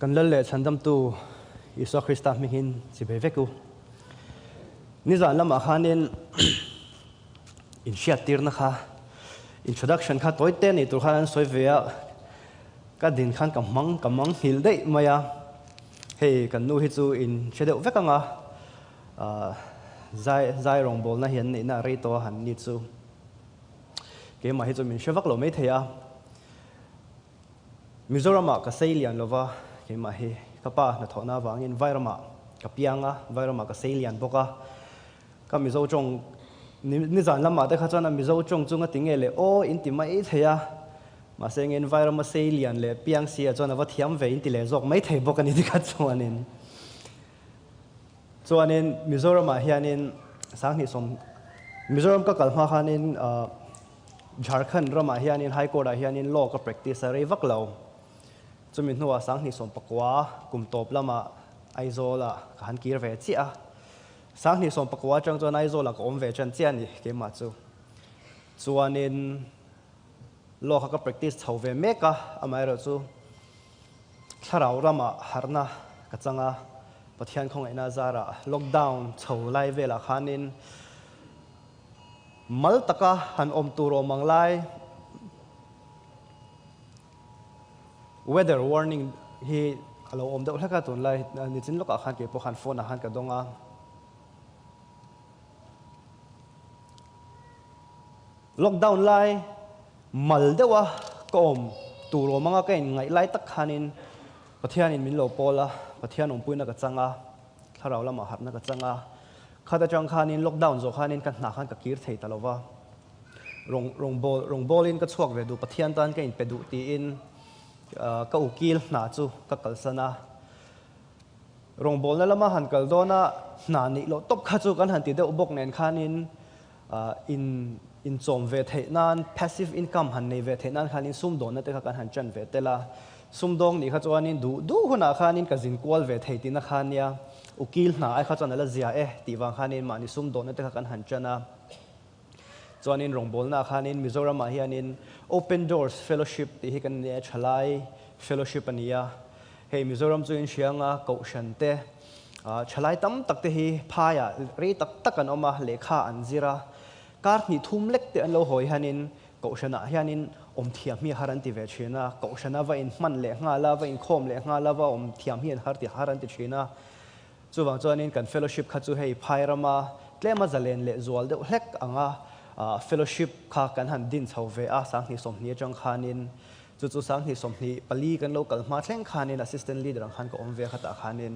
Kan Lal leh Chhandamtu Isua Krista hmingin chibei vek u. Nizan lamah khanin inhriattirna kha, introduction kha tawi te nei tur khan an sawi ve a, ka din khan ka hmang ka mang nghilh daih mai a. Hei kan nu hi chu in hre deuh vek ang a, zai zai rawngbawlna hi an neihna a rei tawh a han ni chu. Keimah hi chu min hre vak lo maithei a. Mizoramah ka sei lian lova, keimah hi ka pa hnathawhna avangin Vairamah ka piang a, Vairamah ka sei lian bawk a. Ka Mizo tawng nizan lamah te kha chuan a Mizo tawng chu ngati nge le aw in ti mai thei a, mahse engin Vairama sei lian leh piang si ah chuan a va thiam ve in ti leh zawk mai thei bawk a ni tikha chuanin. Chuanin Mizoramah hianin Sanghnih sawm Mizoram ka kal hma khanin Jharkhand ramah hianin High Court ah hianin law ka practice a rei vak lo. Chumi hnuah 2019 kum tawp lamah Aizawl ah ka han kir ve chiah a. 2019 atang chuan Aizawl ah ka awm ve tan chiah a ni keimah chu. Chuanin law kha ka practice chho ve mek a, amaherawhchu thlarau ramah harhna ka chang a, Pathian khawngaihna zarah lockdown chho lai velah khanin Mal taka han awm tur awm ang lai weather warning hi a lo awm deuh hlek a, tunlai nichin lawkah khan kei pawh khan phone ah khan ka dawng a. Lockdown lai mal deuha ka awm tur awm anga ka inngaih lai tak khanin Pathianin min lo pawl a, Pathian awmpuina ka chang a, thlarau lamah harhna ka chang a. Khat atang khanin lockdown zawh khanin ka hna khan ka kir thei ta lo va, rawng rawngbâwl rawngbâwlin ka chhuak ve duh, Pathian tan ka inpe duh tiin ka ukil hna chu ka kalsan a. Rawngbâwlna lama han kal dawna hna neih loh tawp kha chu kan han ti deuh bawk nen khanin in inchawm ve theih nan passive income han nei ve theih nan khanin sumdawnna te kha kan han ṭan ve tel a. Sumdawng nih kha chuanin duh duh hunah khanin ka zin kual ve thei tihna kha nia, ukil hna ai kha chuan a la zia e tih vang khanin mahni sumdawnna te kha kan han ṭan a. Chuanin rawngbawlnaah khanin Mizoramah hianin Open Doors Fellowship tih hi kan nia, Thalai Fellowship a ni a. Hei Mizoram chu inhrianga Kohhran te, thalai tam tak te hi phaiah rei tak tak an awm a, lehkha an zir a, kar hnih thum lek te an lo hawi hianin Kohhranah hianin awm thiam hi a har an ti ve thin a, Kohhrana va inhman leh nghal a, va inkhawm leh nghal a, va awm thiam hi an har ti har an ti thin a. Chuvang chuanin kan fellowship kha chu hei phai rama tlema zalen leh zual deuh hlek anga fellowship kha kan han din chho ve a, 2020 atang khanin chu chu 2024 kan lo kal hma thleng khanin assistant leader ang khan ka awm ve khatah khanin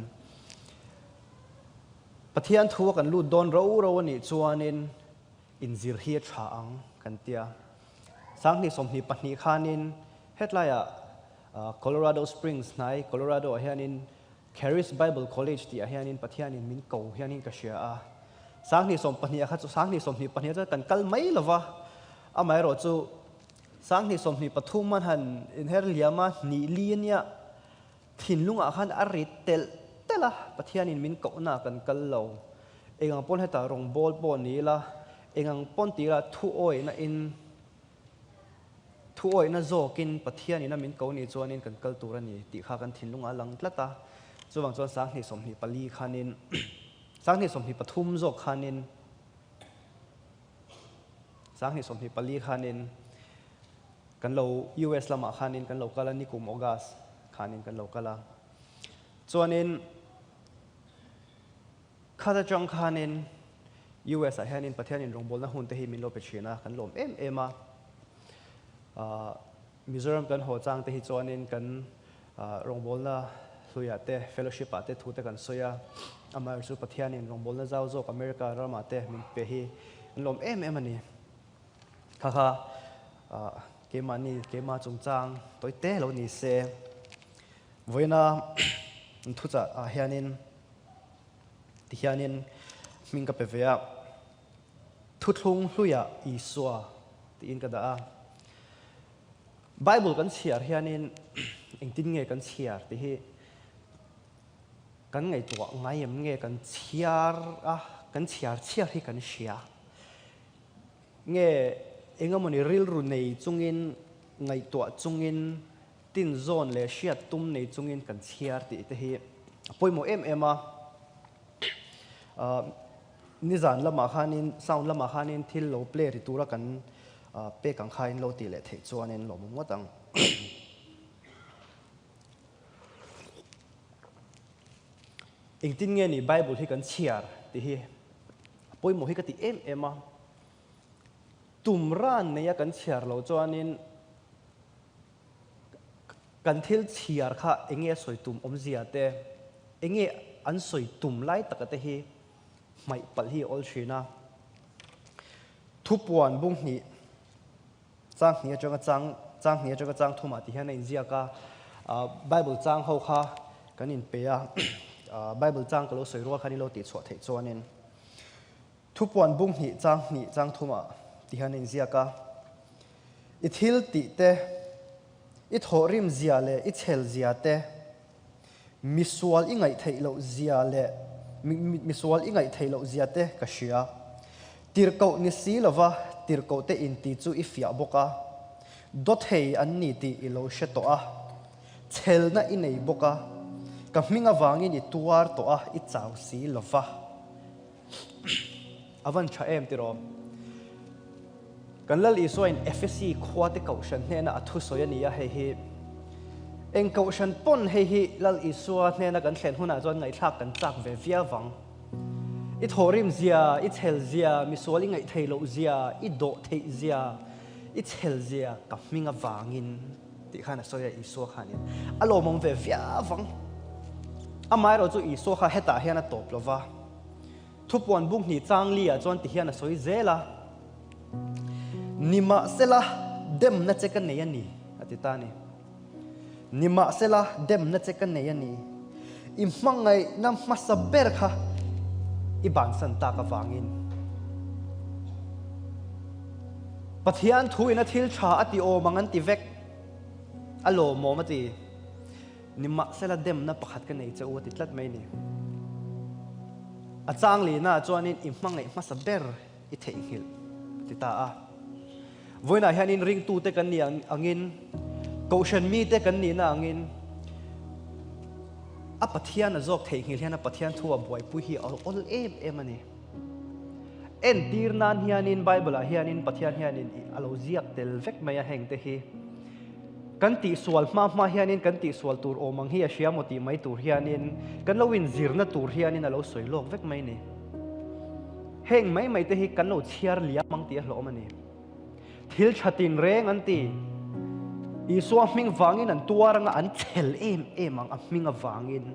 Pathian thu a kan lut dawn ro ro a nih chuanin Inzir hi a tha ang kan tia. 2022 khanin hetlaiah Colorado Springs hnai Colorado ah hianin Charis Bible College tih ah hianin Pathianin min ko hianin ka hria a. 2022 ah kha chu 2022 ah chuan kan kal mai lova, amaherawh chu 2023 an han inher liam a, hnih li ania Thinlungah khan a rit telh telh a, Pathianin min kohna kan kal lo. Engang pawn hetah rawngbâwl pawh ni ila, engang pawn ti ila thu awihna in, thu awihna zawkin Pathianin a min ko ni chuanin kan kal tur a ni tih kha kan thinlungah a lang tlat a. Chuvang chuan 2024 khanin, 2023 zawk khanin, 2024 khanin, Kan lo US lamah khanin kan lo kal a, nikum August khanin kan lo kal a. Chuanin khat atang khanin US ah hianin Pathianin rawngbawlna hun te hi min lo pe thin a, kan lawm em em a. Mizoram kan haw chang te hi chuanin kan rawngbawlna hluiah te, fellowship ah te thu te kan sawi a. Amaherawhchu Pathianin rawngbawlna zau zawk America ramah te min pe hi kan lawm em em a ni. Kha kha keimahni keimah chungchang tawi te lo ni se. Vawiina thuchah ah hianin tihianin hming ka pe ve a, Thuthlung hluiah Isua tiin ka dah a. Bible kan chhiar hianin engtin nge kan chhiar tih hi kan ngaihtuah ngai em nge kan chhiar a, kan chhiar chhiar hi kan hria. Nge engemawni rilru nei chungin, ngaihtuah chungin tin zawn leh hriat tum nei chungin kan chhiar tih te hi a pawimawh em em a. Nizan lamah khanin sound lamah khanin thil lo play ri tura kan pek ang kha in lo tih leh theih chuanin lawmawm ngawt ang. Engtin nge ni Bible hi kan chhiar tih hi a pawimawh hi ka ti em em a. Tum ran neia kan chhiar loh chuanin kan thil chhiar kha enge a sawi tum awmzia te, enge an sawi tum lai taka te hi hmaih palh hi a awl thin a. Thupuan bung hnih chang hnih atanga chang chang hnih atanga chang thumah ti hian a inziak a, Bible chang ho kha kan inpe a, Bible chang ka lo sawi rual khan i lo tihchhuah theih chuanin. Thupuan bung hnih chang hnih chang thumah ti hian a inziak a, I thil tih te, i thawhrim zia leh i chhel zia te, misual i ngaih theih loh zia leh misual i ngaih theih loh zia te ka hria. Tirhkoh ni si lova tirhkoh te inti chu i fiah bawk a, dawthei an ni tih i lo hre tawh a, chhelna i nei bawk a, ka hming avangin i tuar tawh a, i chau si lova. A van tha em tiraw? Kan Lal Isua in Ephesi khua te kohhran hnena a thusawi a ni a, hei hi eng kohhran pawn hei hi Lal Isua hnena kan thlen hunah chuan ngaihthlak kan chak ve viau vang. I thawhrim zia, i chhel zia, misual i ngaih theih loh zia, i dawh theih zia, i chhel zia ka hming avangin tih khan a sawi a Isua khanin a lawmawm ve viau vang. Amaherawh chu Isua kha hetah hian a tawp lova. Thupuan buk hnih chang li ah chuan tihian a sawi zel a, Nimahsela demna che ka nei a ni, a ti ta a ni. Nimahsela demna che ka nei a ni, i hmangaihna hmasa ber kha i bansan tak avangin. Pathian thu ina thil tha a ti awm ang an ti vek, a lawmawm a ti. Nimahsela demna pakhat ka nei che u a ti tlat mai ni. A chang lihnaah chuanin i hmangaih hmasa ber i theihnghilh a ti ta a. Vawiinah hianin ringtute kan nih angin, kohhran mite kan nihna angin a Pathian a zawk theihnghilh hian a Pathian thu a buaipui hi a awl em em a ni. Entir nan hianin Bible-ah hianin Pathian hianin a lo ziak tel vek mai a hengte hi. Kan tihsual hma hma hianin kan tihsual tur awm ang hi a hria maw tih mai tur hianin kan lo inzirna tur hianin a lo sawi lawk vek mai ni. Heng mai mai te hi kan lo chhiar liam ang tih a hlawm a ni. Thil tha tinreng an ti. Isua hming vangin an tuar anga an chhel em em ang a hming avangin.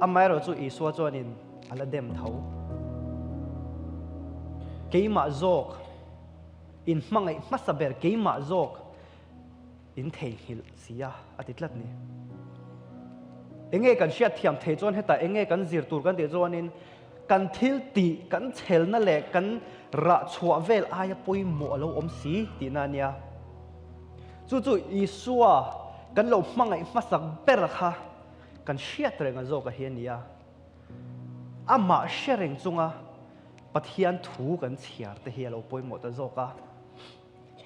Amaherawh chu Isua chuanin a la dem tho. Keimah zawk in hmangaih hmasa ber keimah zawk in theihnghilh si a, a ti tlat ni. Enge kan hriat thiam thei chuan hetah enge kan zir tur kan tih chuanin kan thil tih, kan chhelna leh kan rah chhuah vel aia pawimawh a lo awm si tihna a nia. Chu chu Isua kan lo hmangaih hmasak ber kha kan hriat reng a zawk a hi a ni a. Amah hre reng chunga Pathian thu kan chhiar te hi a lo pawimawh ta zawk a.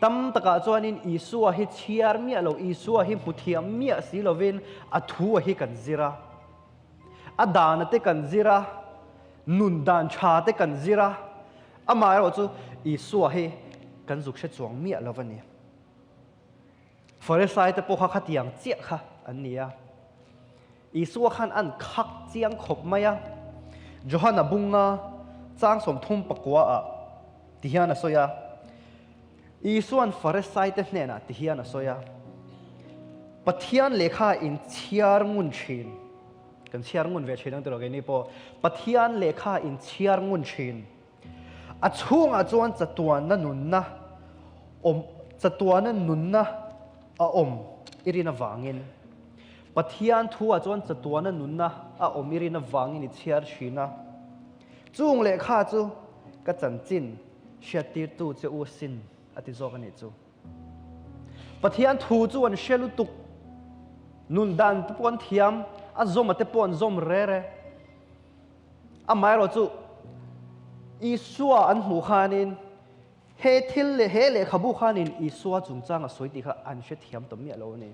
Tam takah chuanin Isua hi chhiar miah lo, Isua hi hmu thiam miah si lovin a thu a hi kan zir a. A dana te kan zir a, nun dan tha te kan zir a, amaherawh chu Isua hi kan zuk hre chuang miah lo a ni. Farisai te pawh kha khatiang chiah kha an ni a. Isua khan an khak chiang khawp mai a. Johana bunga chang 34 ah ti hian a sawi a. Isuan Farisai te hnenah ti hian a sawi a, Pathian lehkha in chhiar ngun thin. Kan chhiar ngun ve thin ang tiraw keini pawh. Pathian lehkha in chhiar ngun thin. A chhungah chuan chatuanna nunna awm, chatuanna nunna a awm i rin avangin, Pathian thuah chuan chatuanna nunna a awm i rin avangin i chhiar thin a. Chung lehkha chu ka chanchin hriattirtu che u asin a ti zawk a nih chu. Pathian thu chu an hre lutuk, nun dan te pawh an thiam, a zawm a te pawh an zawm re re. Amaherawh chu Isua an hmuh khanin. He thil leh he lehkhabu khanin Isua chungchang a sawi tih kha an hrethiam ta miah lo a ni.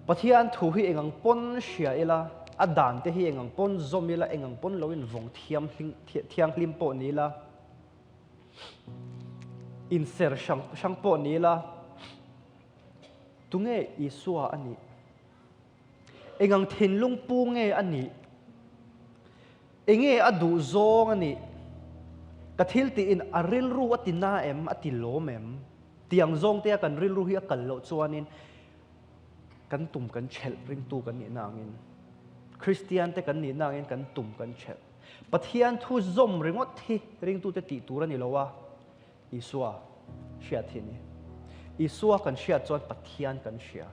Pathian thu hi engang pawn hria ila, a dan te hi engang pawn zawm ila, engang pawn lo invawng thiam thianghlim pawh ni ila, inser hrang hrang pawh ni ila, tunge Isua a nih? Engang thinlung pu nge a nih? Enge a duh zawng a nih? Ka thil tiin a rilru a ti na em, a ti lawm em? Tiang zawng te a kan rilru hi a kal loh chuanin kan tum kan chelh ringtu kan nihna angin, Kristian te kan nihna angin kan tum kan chelh. Pathian thu zawm ringawt hi ringtute tih tur a ni lo a, Isua hriat hi a ni. Isua kan hriat chuan Pathian kan hria.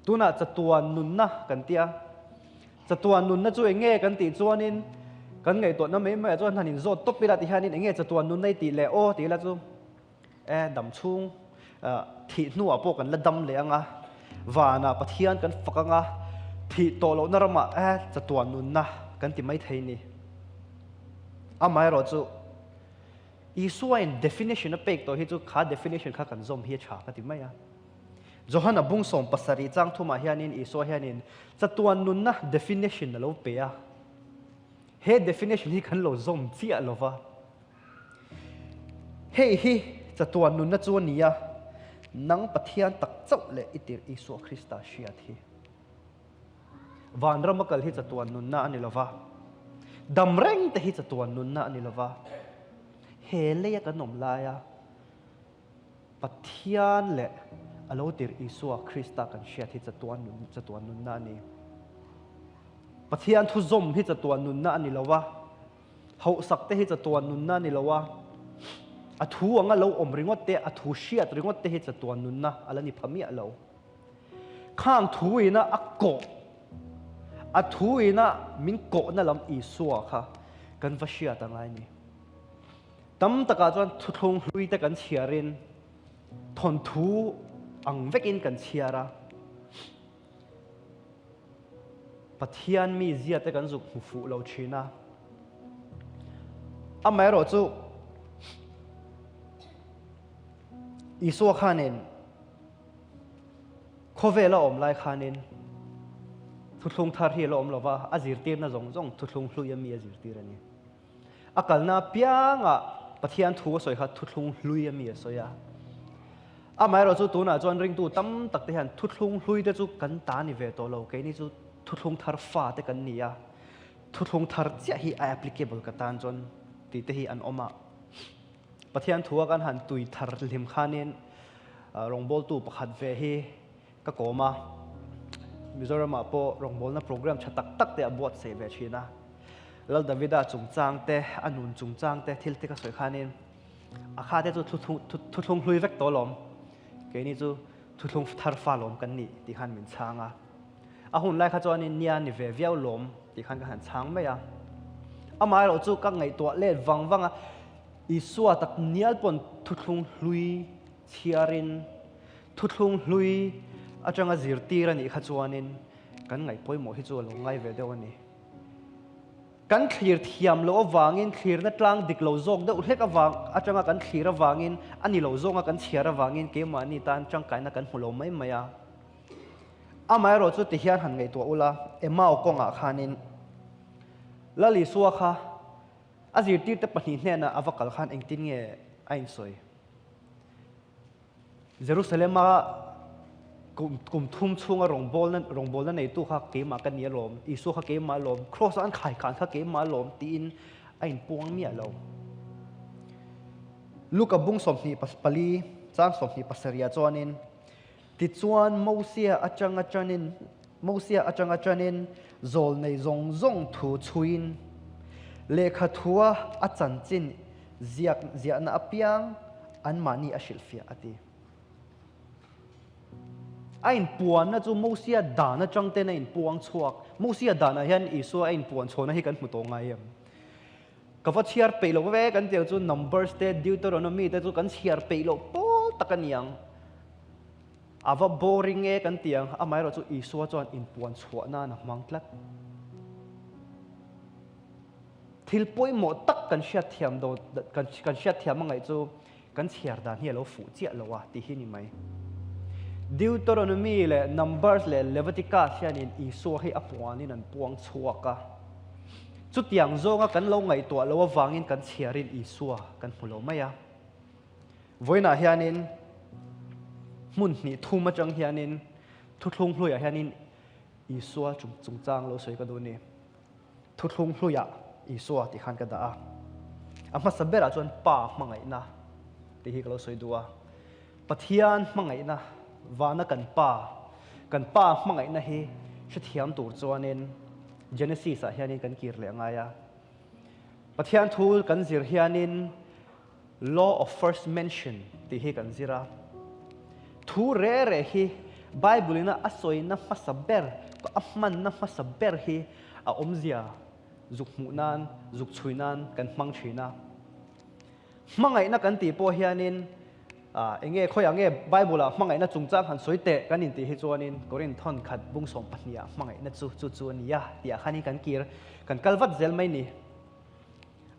Tunah chatuan nunna kan ti a. Chatuan nunna chu eng nge kan tih chuanin kan ngaihtuahna mai maiah chuan han inzawt tawp ila ti hianin eng nge chatuan nunna i tih leh aw ti ila chu e dam chhung thih hnuah pawh kan la dam leh anga vanah Pathian kan fak anga thih tawh lohna ramah e chatuan nunna kan ti mai thei ni. Amaherawh chu Isua in definition a pek tawh hi chu kha definition kha kan zawm hi a tha ka ti mai a. Johana bung 17 chang thumah hianin Isua hianin chatuan nunna definition a lo pe a. He definition hi kan lo zawm chiah lo va. Hei hi chatuan nunna chu a ni a, nang Pathian tak chauh leh i tirh Isua Krista hriat hi. Vanram a kal hi chatuan nunna a ni lo va, dam reng te hi chatuan nunna a ni lo va. He leia kan awm laia Pathian leh a lo tirh Isua Krista kan hriat hi chatuan nun chatuan nunna a ni. Pathian thu zawm hi chatuan nunna a ni lo va, hauhsak te hi chatuan nunna a ni lo a, a thu anga lo awm ringawt te, a thu hriat ringawt te hi chatuan nunna a la ni pha miah lo. Khang thu ina a kawh, a thu ina min kawhna lam Isua kha kan va hriat a ngai ni. Tam takah chuan thuthlung hlui te kan chhiarin thawnthu ang vekin kan chhiar a. Pathian mi zia te kan zuk hmu fuh lo thin a. Amaherawh chu Isua khanin Khawvel a awm lai khanin thuthlung thar hi a la awm lova, a zirtirna zawng zawng thuthlung hlui ami a zirtir a ni. A kalna apiangah Pathian thu a sawi kha thuthlung hlui ami a sawi a. Amaherawh chu tunah chuan ringtu tam tak te hian thuthlung hlui te chu kan ta ni ve tawh lo, keini chu thuthlung thar fa te kan ni a, thuthlung thar chiah hi a applicable ka tan chuan tih te hi an awm a. Pathian thua kan han tui thar hlim khanin rawngbawltu pakhat ve hi ka kawm a, Mizoramah pawh rawngbawlna program tha tak tak te a buatsaih ve thin a. Lal Davida chungchang te, a nun chungchang te thil te ka sawi khanin a kha te chu thuthlung hlui vek tawh lawm, keini chu thuthlung thar fa lawm kan nih tih khan min chhang a. A hun lai kha chuanin nia ni ve viau lawm tih khan ka han chhang mai a. Amaherawh chu ka ngaihtuah let vang vang a, Isua tak nial pawn thuthlung hlui chhiarin, thuthlung hlui atanga zirtir a nih kha chuanin kan ngaih pawimawh hi chu a lo ngai ve deuh a ni. Kan thlir thiam loh avangin, thlirna tlang dik lo zawk deuh hlek avang atanga kan thlir avangin, a ni lo zawnga kan chhiar avangin keimahni tan tangkaina kan hmu lo mai mai a. Amaherawh chu tihian han ngaihtuah ula, Emau kawngah khanin Lal Isua kha a zirtirte pahnih hnenah a va kal khan engtin nge a insawi? Jerusalema kum kum thum chhunga rawngbawlna rawngbawlna neitu kha keimah ka ni alawm, Isua kha keimah alawm, Kraws-a an khaikan kha keimah alawm tiin a inpuang miah lo. Luka bung 24 chang 27 chuanin Tichuan, Mosia atanga tanin, Mosia atanga tanin zawlnei zawng zawng thu chhuiin, lehkha thua a chanchin ziak ziahna apiang anmahni a hrilhfiah a ti. A inpuanna chu Mosia dan atang ten a inpuang chhuak. Mosia danah hian Isua a inpuan chhuahna hi kan hmu tawh ngai em? Ka va chhiar peih loh ve kan tih ang chu Numbers te Deuteronomy te chu kan chhiar peih loh pawl tak a ni ang. A va boring e kan tih ang, amaherawh chu Isua chuan inpuan chhuah nan a hmang tlat. Thil pawimawh tak kan hriatthiam do kan kan hriatthiam a ngaih chu kan chhiar dan hi a lo fuh chiah lo a tih hi ni mai. Deuteronomy leh Numbers leh Leviticus hianin Isua hi a puanin an puang chhuak a. Chutiang zawnga kan lo ngaihtuah loh avangin kan chhiarin Isua kan hmu lo mai a. Vawiinah hianin hmun hnih thum atang hianin thuthlung hluiah hianin Isua chungchang lo sawi ka duh a ni. Thuthlung hluiah Isua tih khan ka dah a. A hmasa berah chuan Pa hmangaihna tih hi ka lo sawi duh a. Pathian hmangaihna vana kan Pa, kan Pa hmangaihna hi hrethiam tur chuanin Genesis ah hianin kan kir leh ngai a. Pathian thu kan zir hianin Law of First Mention tih hi kan zir a. Thu re re hi Bible ina a sawina hmasa ber, a hmanna hmasa ber hi a awmzia zuk hmuh nan, zuk chhui nan kan hmang thin a. Hmangaihna kan tih pawh hianin eng nge khawiah nge Bible ah hmangaihna chungchang han sawi teh kan intih hi chuanin Korinthon khat bung 12 ah hmangaihna chu chu chu a ni a tih ah khanin kan kir kan kal vat zel mai ni.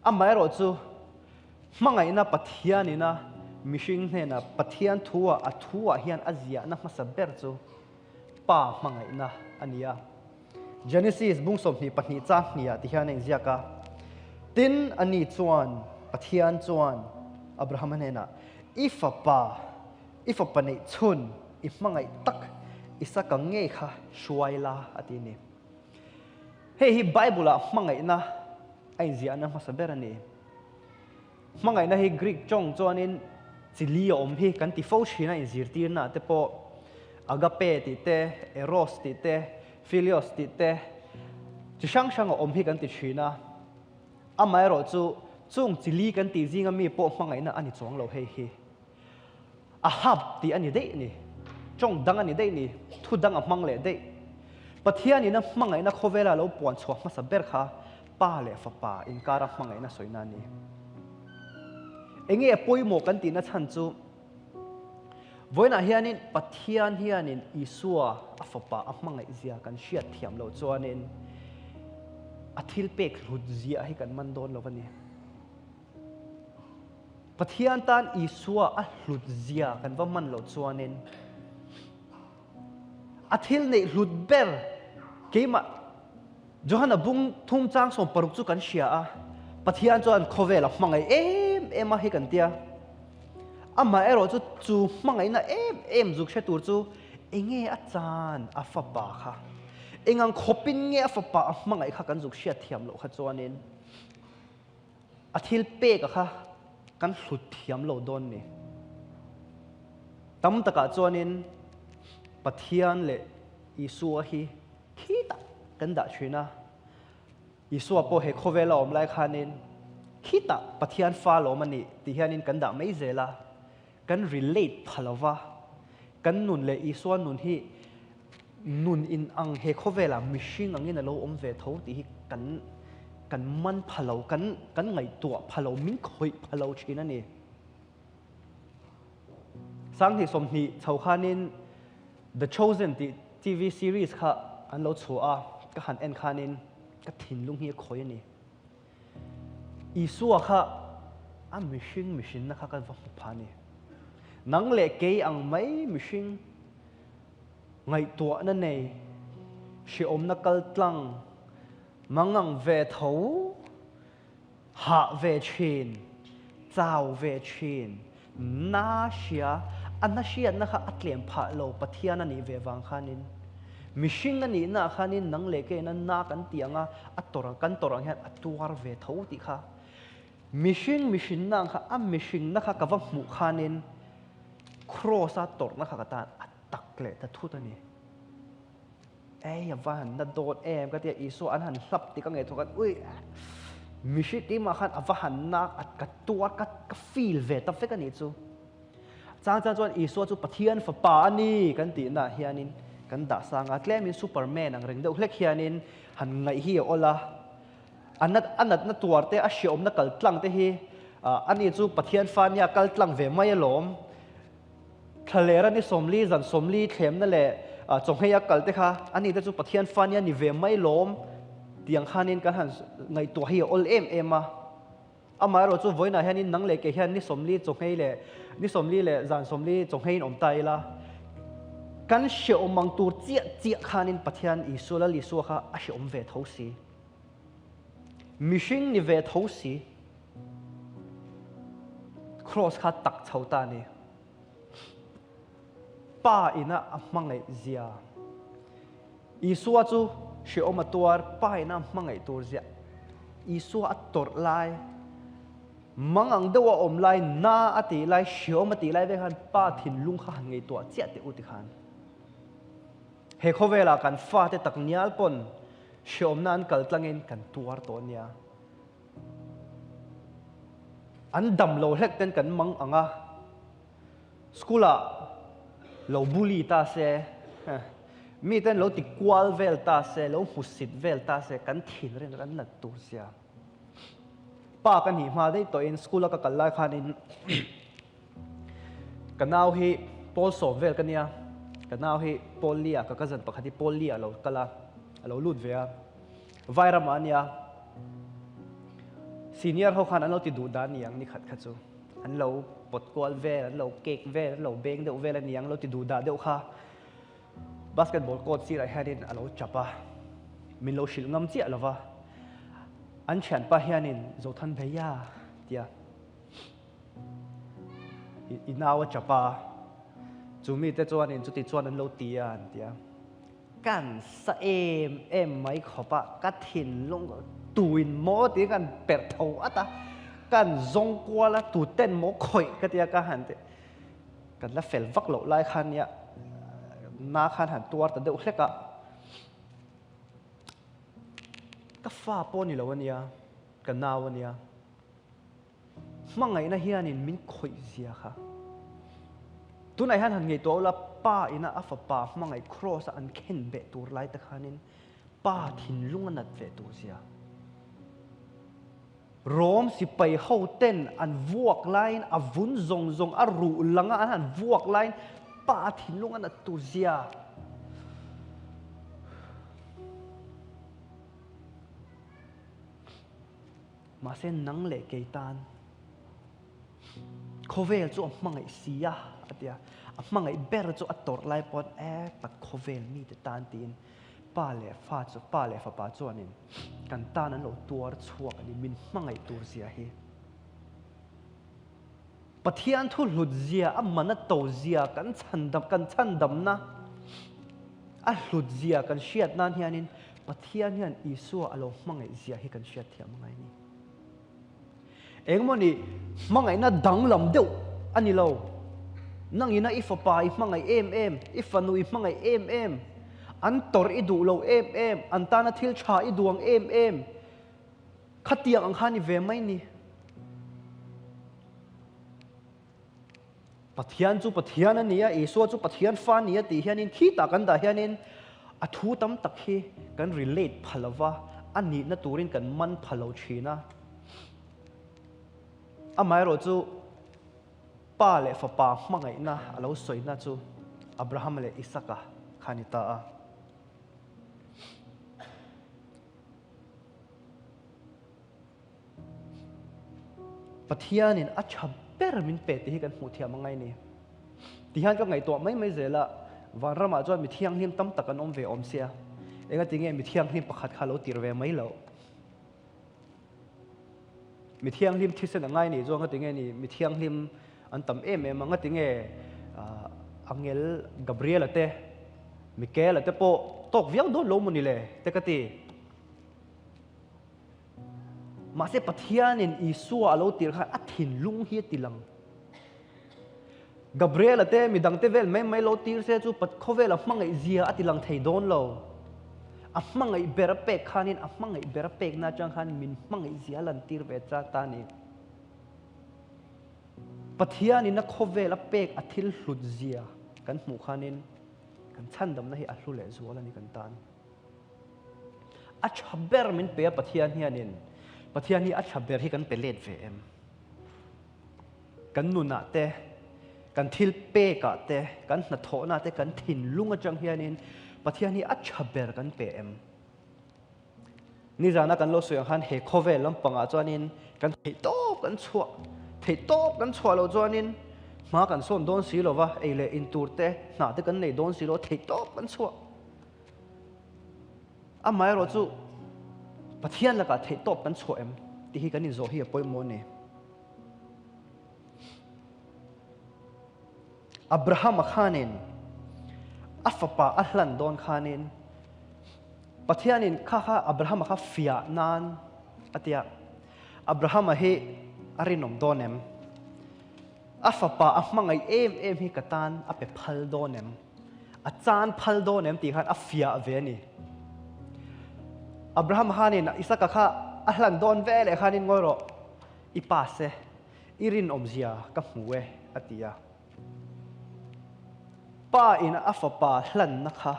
Amaherawh chu hmangaihna Pathian ina mihring hnena Pathian thu ah a thu ah hian a ziahna hmasa ber chu Pa hmangaihna a ni a. Genesis bung 22 chang hnih ah ti hian a inziak a, Tin, ani chuan, Pathian chuan Abrahama hnenah, I fapa, i fapa neih chhun, i hmangaih tak Isaka ngei kha hruai la, a ti a ni. Hei hi Bible ah hmangaihna a inziahna hmasa ber a ni. Hmangaihna hi Greek tawng chuanin chi li a awm hi kan ti fo thin a, inzirtirna te pawh agape tih te, eros tih te, philios tih te, chi hrang hrang a awm hi kan ti thin a. Amaherawh chu chung chi li kan tih zinga mi pawh hmangaihna a ni chuang lo hei hi. A hap tih a ni daih ni. Tawng dang a ni daih ni. Thu dang a hmang leh daih. Pathianin a hmangaihna khawvela lo puan chhuah hmasa ber kha Pa leh Fapa inkara hmangaihna sawina a ni. Enge a pawimawh kan tihna chhan chu vawiinah hianin Pathian hianin Isua a Fapa a hmangaih zia kan hriat thiam loh chuanin a thilpek hlut zia hi kan man dawn lo a ni. Pathian tan Isua a hlut zia kan va man loh chuanin a thil neih hlut ber keimah Johana bung thum chang 60 chu kan hria a, Pathian chuan khawvel a hmangaih em em a hi kan tia. Amah erawh chu chu hmangaihna em em zuk hre tur chu enge a chan a fapa kha? Engang khawpin nge a fapa a hmangaih kha kan zuk hriat thiam loh kha chuanin A thil pek a kha kan hlut thiam lo dawn ni. Tam takah chuanin Pathian leh Isua hi khitah kan dah thin a. Isua pawh he khawvela awm lai khanin khitah Pathian fa lawm a nih tih hianin kan dah mai zel a. Kan relate pha lo va. Kan nun leh Isua nun hi nun in ang he khawvelah mihring angin a lo awm ve tho tih hi kan kan man pha lo, kan kan ngaihtuah pha lo, min khawih pha lo thin a ni. 2020 chho khanin The Chosen tih TV series kha an lo chhuah a, ka han en khanin ka thinlung hi a khawih a ni. Isua kha a mihring mihrinna kha ka va hmu pha a ni. Nang leh kei ang mai mihring Ngaihtuahna nei, hrehawmna kal tlang, mangang ve tho, hah ve thin, chau ve thin, na hria, a na hriatna kha a tlem phah lo Pathian a nih ve vang khanin, mihring a nihna ah khanin nang leh keiin a na kan tih ang a, a tawrh ang, kan tawrh ang hian a tuar ve tho tih kha mihring mihrinna ang kha a mihringna kha ka va hmuh khanin Kraws-a tawrhna kha ka tan a tak leh ta thut a ni. Ei, a va han na dawt em ka tia Isua an han hlap tih ka ngei thawk a, ui, mihring keimah khan a va han na, ka tuar, ka ka feel ve ta vek a nih chu. Chang chang chuan Isua chu Pathian fapa a ni kan tihnaah hianin kan dah sang a, tlemin Superman ang reng deuh hlek hianin han ngaih hi a awl a. A nat a natna tuar te, a hreawmna kal tlang te hi ani chu Pathian fa nia kal tlang ve mai alawm. Thlalera ni 40 zan 40 thlemna leh chawnghei a kal te kha ani te chu Pathian fa nia ni ve mai lawm. Tiang khanin kan han ngaihtuah hi a awl em em a. Amaherawhchu vawiinah hianin nang leh kei hian ni 40 chawhmei leh ni 40 leh zan 40 chawhmeiin awm ta ila, kan hrehawm ang tur chiah chiah khanin Pathian Isua Lal Isua kha a hrehawm ve tho si. Mihring ni ve tho si. Kraws kha tak chho ta a ni. Pa ina a hmangaih zia. Isua chu hrehawm a tuar, Pa ina a hmangaih tur zia. Isua a tawrh lai, mang ang deuh a awm lai, na a tih lai, hrehawm a tih lai vek khan Pa thinlung kha han ngaihtuah chiah teh u tikhan. He khawvelah kan fate tak nial pawn hrehawmna an kal tlangin kan tuar tawh a nia. An dam lo hlek ten kan mang ang a, school ah lo bully ta se, mi ten lo ti kual vel ta se, lo hmusit vel ta se, kan thin rin kan nat tur sia. Pa ka nih hma daih tawhin school a ka kal lai khanin ka nau hi pawl sawm vel ka nia, ka nau hi pawl li ah ka cousin pakhat hi pawl li ah lo kal a, a lo lut ve a. Vairamah a nia, senior ho khan an lo ti duh dan ni ang ni khat kha chu. An lo pawt kual vel, an lo cake vel, an lo beng deuh vel a ni ang, lo ti duh dah deuh kha. Basketball court sirah hianin a lo chap a, min lo hrilh ngam chiah lo va. An thianpa hianin Zothan Bheya tia i nau a chap a, chu mite chuanin chuti chuan an lo ti a an ti a. Kan sa em em mai khawp a, ka thinlung tuin maw tiin kan perh tho at a, kan zawng kual a, tu ten maw khawih ka tia ka han ti, kan la fel vak loh lai khan nia na khan han tuar ta deuh hlek a, ka fa pawh ni lo a nia, ka nau a nia. Hmangaihna hianin min khawih zia kha. Tunah hian han ngaihtuah ula, pa ina a fapa hmangaih cross a an khen beh tur lai te khanin pa thinlung a nat ve tur zia. Rom sipai ho ten an vuak laiin a vun zawng zawng a ruh langa an han vuak laiin pa thinlung a nat tur zia. Mahse nang leh kei tan khawvel chu a hmangaih si a, a ti a. A hmangaih ber chu a tawrh lai pawn e tak khawvel mite tan tiin pa leh fa chu pa leh fapa chuanin kan tan an lo tuar chhuak a ni, min hmangaih tur zia hi. Pathian thu hlut zia, a man a to zia, kan chhandam kan chhandamna a hlut zia kan hriat nan hianin Pathian hian Isua a lo hmangaih zia hi kan hriat thiam angai a ni. Engmawni hmangaihna danglam deuh a ni lo. Nangina i fapa i hmangaih em em, i fanu i hmangaih em em, an tawrh i duh lo em em, an tana thil tha i duang em em, Khatiang ang kha ni ve mai ni. Pathian chu Pathian a ni a, Isua chu Pathian fa a ni a tih hianin khitah kan dah hianin a thu tam tak hi kan relate pha lo va, a nihna turin kan man pha lo thin a. Amaherawhchu Pa leh Fapa hmangaihna a lo sawina chu Abrahama leh Isaka kha a ni ta a. Pathianin a tha ber min pe tih hi kan hmuh thiam angai ni. Tihian ka ngaihtuah mai mai zel a, vanramah chuan mi thianghlim tam tak an awm ve awm sia, engati nge mi thianghlim pakhat kha lo tir ve mai loh? Mi thianghlim thisen a ngai nih chuan ngati nge ni mi thianghlim an tam em em a, ngati nge Angel Gabriel-a te, Mikael-a te pawh tawk viau dawn lo maw ni le te ka ti. Mahse Pathianin Isua a lo tir khan a thinlung hi a ti lang. Gabriel-a te midang te vel mai mai lo tir se chu khawvela hmangaih zia a ti lang thei dawn lo. A hmangaih ber a pek khanin a hmangaih ber a pekna atang khan min hmangaih zia a lan tir ve cha ta a ni. Pathianin a khawvel a pek a thil hlut zia kan hmuh khanin kan chhandamna hi a hlu leh zual a ni kan tan. A tha ber min pe a Pathian hianin Pathian hi a tha ber hi kan pe let ve em? Kan nunah te, kan thil pekah te, kan hnathawhna te, kan thinlung atang hianin Pathian hi a tha ber kan pe em? Nizana kan lo sawi ang khan he khawvel lampangah chuanin kan theihtawp kan chhuah, theihtawp kan chhuah loh chuanin hma kan sawn dawn si lo va, ei leh in tur te, hna te kan nei dawn si lo, theihtawp kan chhuah. Amaherawh chu Pathian lakah theihtawp kan chhuah em tih hi kan inzawh hi a pawimawh a ni. Abrahama khanin a fapa a hlan dawn khanin Pathianin kha kha Abrahama kha fiah nan a ti a, Abrahama hi a rinawm dawn em? A fapa a hmangaih em em hi ka tan a pe phal dawn em? A chan phal dawn em tih khan a fiah ve a ni. Abraham khanin Isaka kha a hlan dawn ve leh khanin ngawi rawh, i pass e, i rinawmzia ka hmu e a ti a. Pa in a fapa hlanna kha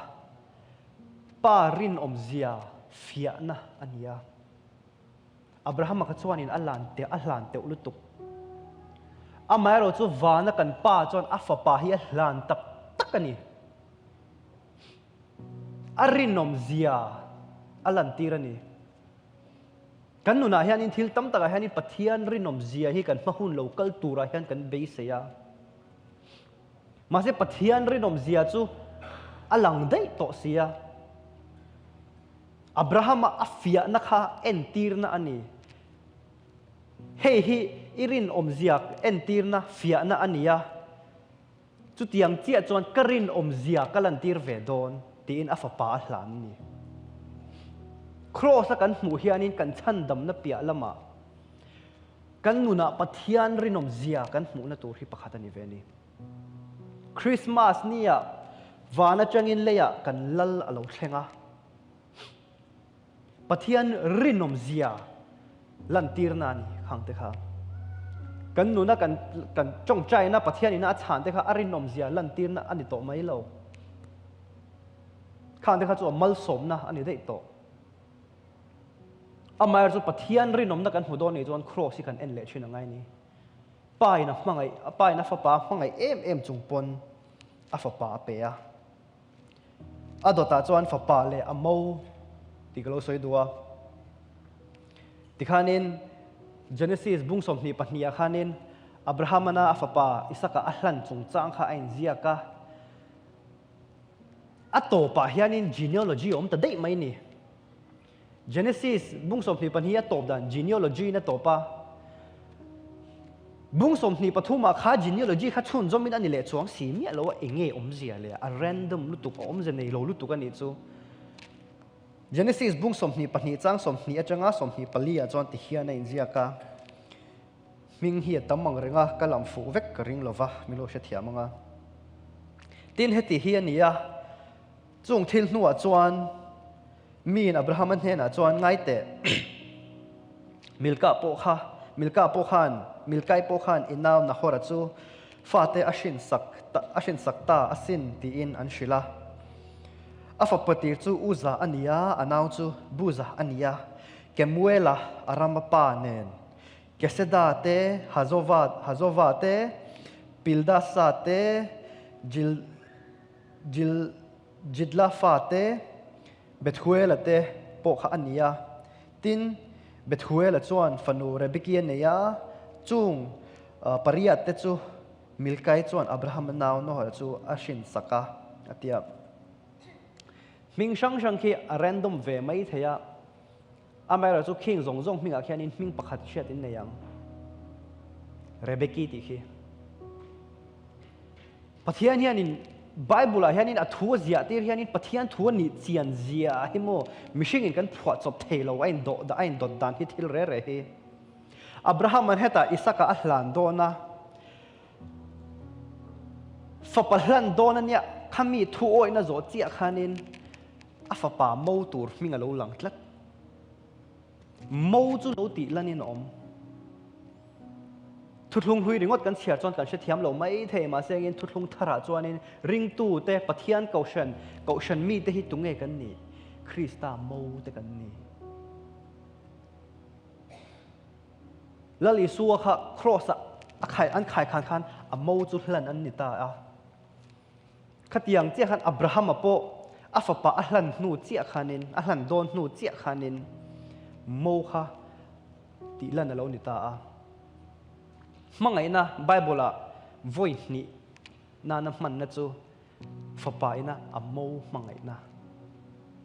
Pa rinawmzia fiahna a ni a. Abrahama kha chuanin a lan teh a hlan teuh lutuk. Amaherawhchu vana kan pa chuan a fapa hi a hlan tak tak a ni. A rinawmzia a lantir a ni. Kan nunah hianin thil tam takah hianin Pathian rinawmzia hi kan hma hun lo kal turah hian kan beisei a. Mahse Pathian rinawmzia chu a lang daih tawh si a. Abrahama a fiahna kha entirna a ni. Hei hi i rinawmzia entirna fiahna a ni a. Chutiang chiah chuan ka rinawmzia ka lantir ve dawn tiin a fapa a hlan a ni. Kraws-a kan hmuh hianin kan chhandamna piah lamah Kan nunah Pathian rinawmzia kan hmuhna tur hi pakhat a ni ve a ni. Christmas niah van atangin leiah kan lal a lo thleng a. Pathian rinawmzia lantirna a ni khang te kha. Kan nuna kan kan tawngtaina Pathian ina a chhan te kha a rinawmzia lantirna a ni tawh mai lo. Khang te kha chu a malsawmna a ni daih tawh. Amaherawhchu Pathian rinawmna kan hmu dawn nih chuan Kraws hi kan en leh thin angai a ni. Pa in a hmangaih, Pa in a fapa a hmangaih em em chung pawn a fapa a pe a. A dawtah chuan fapa leh a mo tih ka lo sawi duh a. Tikhanin Genesis bung 22 ah khanin Abrahamana a fapa Isaka a hlan chungchang kha a inziak a. A tawpah hianin genealogy a awm ta daih mai ni. Genesis bung 22 a tawp dan genealogy in a tawp a. Bung 23 ah kha genealogy kha chhunzawmin a ni leh chuang si miah lo a, enge awmzia le a random lutuk a awmzia nei lo lutuk a nih chu. Genesis bung 22 chang 20 atanga 24 ah chuan tihian a inziak a. Hming hi a tam ang reng a, ka lam fuh vek ka ring lo va, min lo hrethiam ang a. Tin, heti hi a ni a, chung thil hnuah chuan miin Abrahama hnenah chuan, Ngai teh, Milka pawh kha, Milka pawh khan, Milkai pawh khan i nau Nahora chu fate a hrinsak a hrinsak ta asin, tiin an hrilh a. A fapa tir chu Uza a ni a, a nau chu Buza a ni a, Kemuela, Arama pa nen Keseda te, Hazova, Hazova te, Pildasa te, Jil, Jil, Jidlafa te, Bethuela te pawh kha a ni a. Tin, Bethuela chuan fanu Rebeki a nei a, chung pariat te chu Milkai chuan Abrahama nau Nohara chu a hrinsak a, a ti a. Hming hrang hrang khi a random ve mai thei a. Amaherawh chu khing zawng zawng hmingah khianin hming pakhat hriat in nei ang. Rebeki tih khi. Pathian hianin Bible ah hianin a thu a ziah tir hianin Pathian thu a nih chian zia hi maw mihringin kan phuah chawp thei lo a in dawh a in dawt dan hi thil re re hi. Abraham an hetah Isaka a hlan dawn a, fapa hlan dawn a nia khami thu awihna zawh chiah khanin A fapa mo tur hming a lo lang tlat. Mo chu lo tih lanin a awm. Thuthlung hlui ringawt kan chhiar chuan kan hrethiam lo mai thei, mahse engin thuthlung tharah chuanin ringtute, Pathian kohhran, kohhran mite hi tunge kan nih? Krista mo te kan ni. Lal Isua kha Kraws-ah a khai, an khai khan khan a mo chu hlan an ni ta a. Khatiang chiah khan Abrahama pawh a fapa a hlan hnu chiah khanin, a hlan dawn hnu chiah khanin. Mo kha tih lan a lo ni ta a. Hmangaihna Bible-ah vawi hnih nana hmanna chu Fapa ina a mo hmangaihna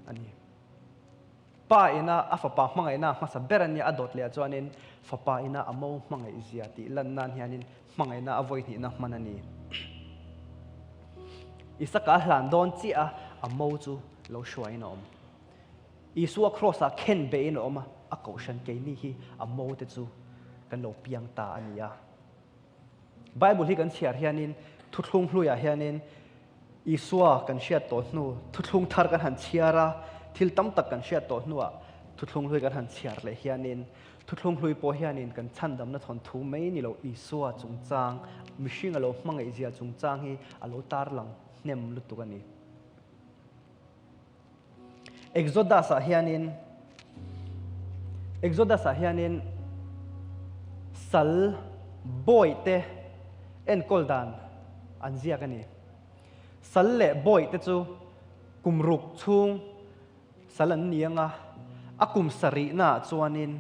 a ni. Pa ina a fapa hmangaihna hmasa ber a nia a dawt leh ah chuanin Fapa ina a mo hmangaih zia tih lan nan hianin hmangaihna a vawi hnihna hman a ni. Isaka a hlan dawn chiah a, a mo chu lo hruaiin a awm. Isua Kraws-ah khen behin a awm a, a kohhran keini hi a mo te chu kan lo piang ta a ni a. Bible hi kan chhiar hianin thuthlung hluiah hianin Isua kan hriat tawh hnu, thuthlung thar kan han chhiar a, thil tam tak kan hriat tawh hnuah thuthlung hlui kan han chhiar leh hianin thuthlung hlui pawh hianin kan chhandamna thawnthu mai ni lo Isua chungchang, mihring a lo hmangaihzia chungchang hi a lo tarlang hnem lutuk a ni. Exodus-ah hianin Exodus-ah hianin sal bawihte enkawl dan an ziak a ni. Sal leh bawihte chu kum ruk chhung sal an ni ang a, a kum sarihnaah chuanin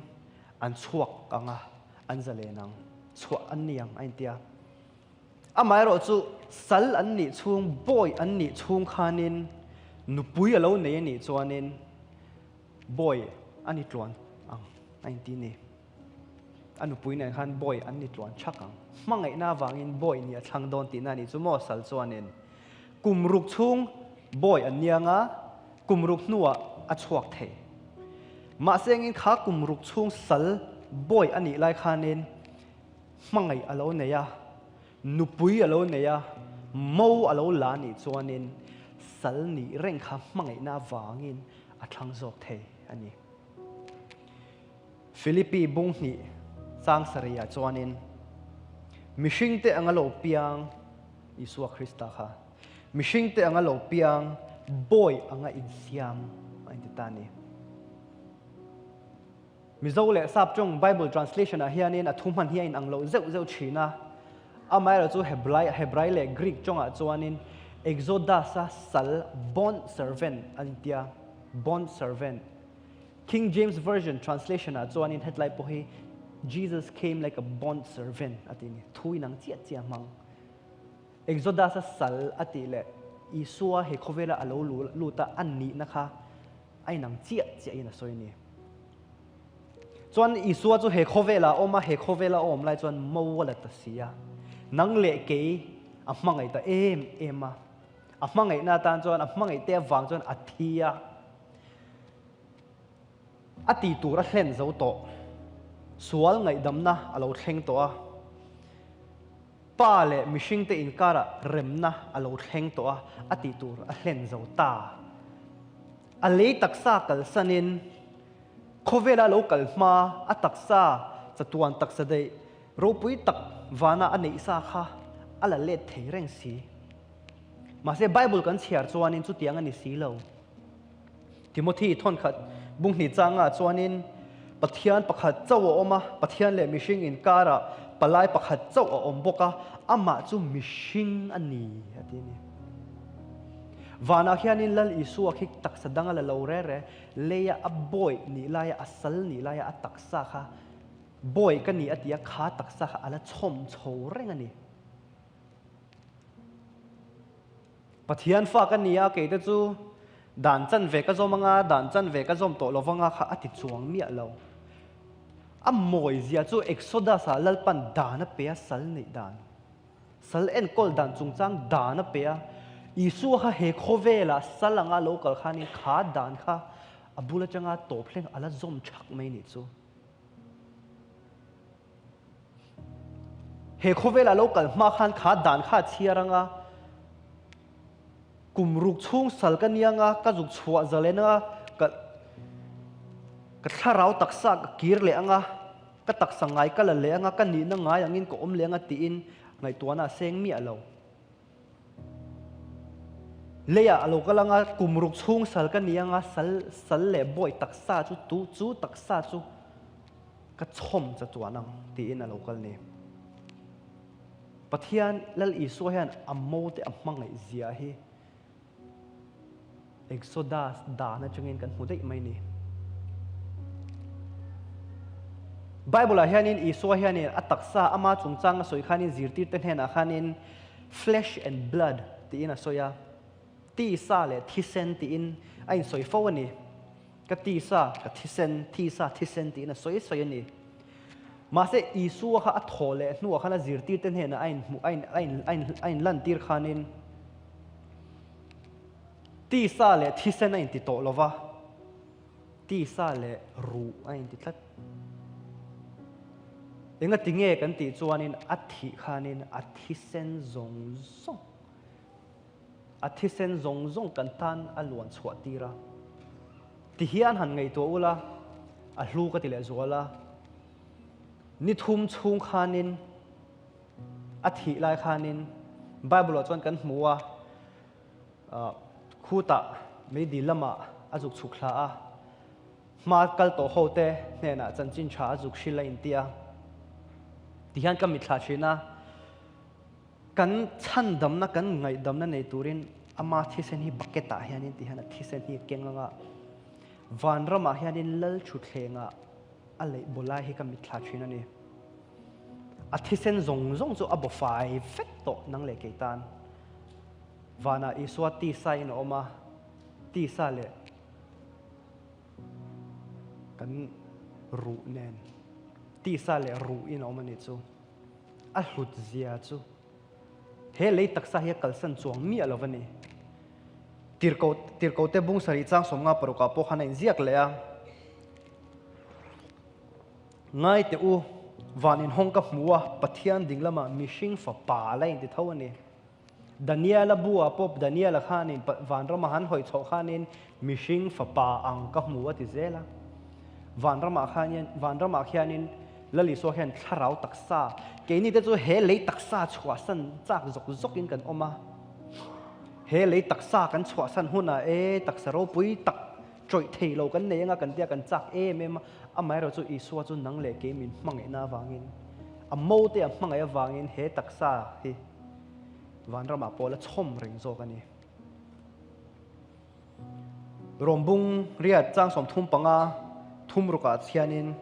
an chhuak ang a, an zalen ang, chhuah an ni ang a inti a. Amaherawhchu, sal an nih chhung, bawi an nih chhung khanin nupui a lo nei a nih chuanin bawi a ni tluan ang a inti ni. A nupui nen khan bawi an ni tluan chak ang. Hmangaihna avangin bawi nih a thlang dawn tihna a nih chu maw sal chuanin kum ruk chhung bawi an niang a, kum ruk hnuah a chhuak thei. Mahse engin kha kum ruk chhung sal bawi a nih lai khanin Hmangaih a lo nei a, nupui a lo nei a, mo a lo la nih chuanin sal nih reng kha hmangaihna avangin a thlang zawk thei a ni. Philippi bung hnih chang sarihah chuanin mihringte anga lo piang Isua Krista kha mihringte anga lo piang bawi anga insiam a inti ta a ni. Mizo leh Sap tawng Bible translation ah hianin a thu hman hi a inang loh zeuh zeuh thin a. Amaherawhchu Heblai, Hebrai leh Greek tawngah chuanin Exodus-a sal, bond servant, an intia, bond servant. King James Version translation ah chuanin hetlai pawh hi Jesus came like a bond servant a ti a ni. Thu inang chiah chiah hmang. Exodus-a sal a tih leh Isua he khawvela a lo lut a, a nihna kha a inang chiah chiahin a sawi a ni. Chuan Isua chu he khawvelah a awm a, he khawvela a awm lai chuan mo a la ta si a. Nang leh kei a hmangaih ta em em a. A hmangaihna atan chuan, a hmangaih te avang chuan a thi a. A ti tur a hlen zo tawh. Sual ngaihdamna a lo thleng tawh a. Pa leh mihringte inkarah remna a lo thleng tawh a, a tih tur a hlen zo ta. A lei taksa kalsanin khawvela lo kal hma a taksa chatuan taksa daih ropui tak vana a neih sa kha a la let thei reng si. Mahse Bible kan chhiar chuanin chutiang a ni si lo. Timothy thawnkhat bunghnih changah chuanin Pathian pakhat chauh a awm a, Pathian leh mihring inkarah palai pakhat chauh a awm bawk a, amah chu mihring a ni a ti a ni. Vanah hianin Lal Isua khi taksa dang a la lo re re, leia a bawi nih laia a sal nih laia a taksa kha bawi ka ni a ti a, kha taksa kha a la chhawm chho reng a ni. Pathian fa ka ni a, keite chu dan chan ve ka zawm anga, dan chan ve ka zawm tawh lo vanga kha a ti chuang miah lo. A mawi zia chu Exodus-ah Lalpan dan a pe a, sal neih dan, sal enkawl dan chungchang dan a pe a. Isua kha he khawvelah sal anga lo kal khanin kha dan kha a bul atanga tawp thleng a la zawm thak mai nih chu. He khawvelah lo kal hma khan kha dan kha a chhiar anga, kum ruk chhung sal ka nia anga, ka zuk chhuah zalen anga, ka ka thlarau taksa ka kir leh anga, ka taksa ngai ka la leh anga, ka nihna ngai angin ka awm leh anga tiin ngaihtuahna a seng miah lo. Leiah a lo kal anga, kum ruk chhung sal ka ni anga, sal sal leh bawi taksa chu tu chu taksa chu ka chhawm cha chuan ang tiin a lo kal ni. Pathian Lal Isua hian a mo te a hmangaih zia hi Exodus dan atangin kan hmu daih mai ni. Bible-ah hianin Isua hianin a taksa ama chungchang a sawi khanin zirtirte hnenah khanin flesh and blood tiin a sawi a, tisa leh thisen tiin a insawi fo a ni. Ka tisa, ka thisen, thisa, thisen tiin a sawi sawi a ni. Mahse Isua kha a thaw leh hnuah khan a zirtirte hnenah a inhmuh, a in, a in, a in, a inlantir khanin tisa leh thisen a inti tawh lo va, tisa leh ruh a inti tlat. Engati nge kan tih chuanin a thih khanin a thisen zawng zawng, a thisen zawng zawng kan tan a luan chhuah tir a. Ti hian han ngaihtuah ula, a hlu ka ti leh zual a. Ni thum chhung khanin a thih lai khanin Bible-ah chuan kan hmu a, Khutah meidil lamah a zuk chhuk thla a, hma kal tawh ho te hnenah chanchin tha a zuk hrilh a inti a. Tihian ka mitthla thin a, kan chhandamna, kan ngaihdamna nei turin ama thisen hi bucket ah hianin tihian a thisen hi a keng ang a, vanramah hianin lal thutthlengah a leih baw lai hi ka mitthla thin a ni. A thisen zawng zawng chu a bawfai vek tawh nang leh kei tan. Vanah Isua tisa in a awm a, tisa leh kan ruh nen, tisa leh ruh in a awm a nih chu. A hlut zia chu he lei taksa hi a kalsan chuang miah lo va ni. Tirko, tirkote bung sarih chang 56 ah pawh khan a inziak leh a. Ngai teh u, van inhawng ka hmu a, Pathian ding lamah mihring fapa la inti tho a ni. Daniela bu-ah pawh Daniela khanin vanrama han hawi chhoh khanin mihring fapa ang ka hmu a ti zel a. Vanramah khanin, vanramah khianin Lal Isua hian thlarau taksa, keini te chu he lei taksa chhuahsan chak zawk zawkin kan awm a. He lei taksa kan chhuahsan hunah e taksa ropui tak tawih thei lo kan nei anga kan tia kan chak em em a, amaherawh chu Isua chu nang leh kei min hmangaihna avangin, a mo te a hmangaih avangin he taksa hi vanramah pawh la chhawm reng zawk a ni. Rawmbung riat chang 35 thumrukah chhianin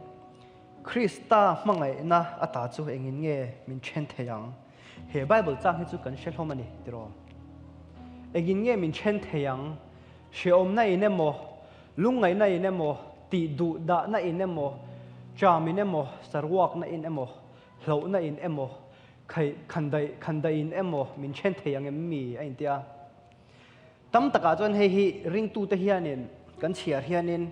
Krista hmangaihna ata chu engin nge min then thei ang? He Bible chang hi chu kan hre hlawm a ni tiraw? Engin nge min then thei ang? Hrehawmna in emaw, lungngaihna in emaw, tih duh dahna in emaw, ṭam in emaw, saruakna in emaw, hlauhna in emaw, khaih khandaih khandaih in emaw min then thei ang em mi? a inti a. Tam takah chuan hei hi ringtute hianin kan chhiar hianin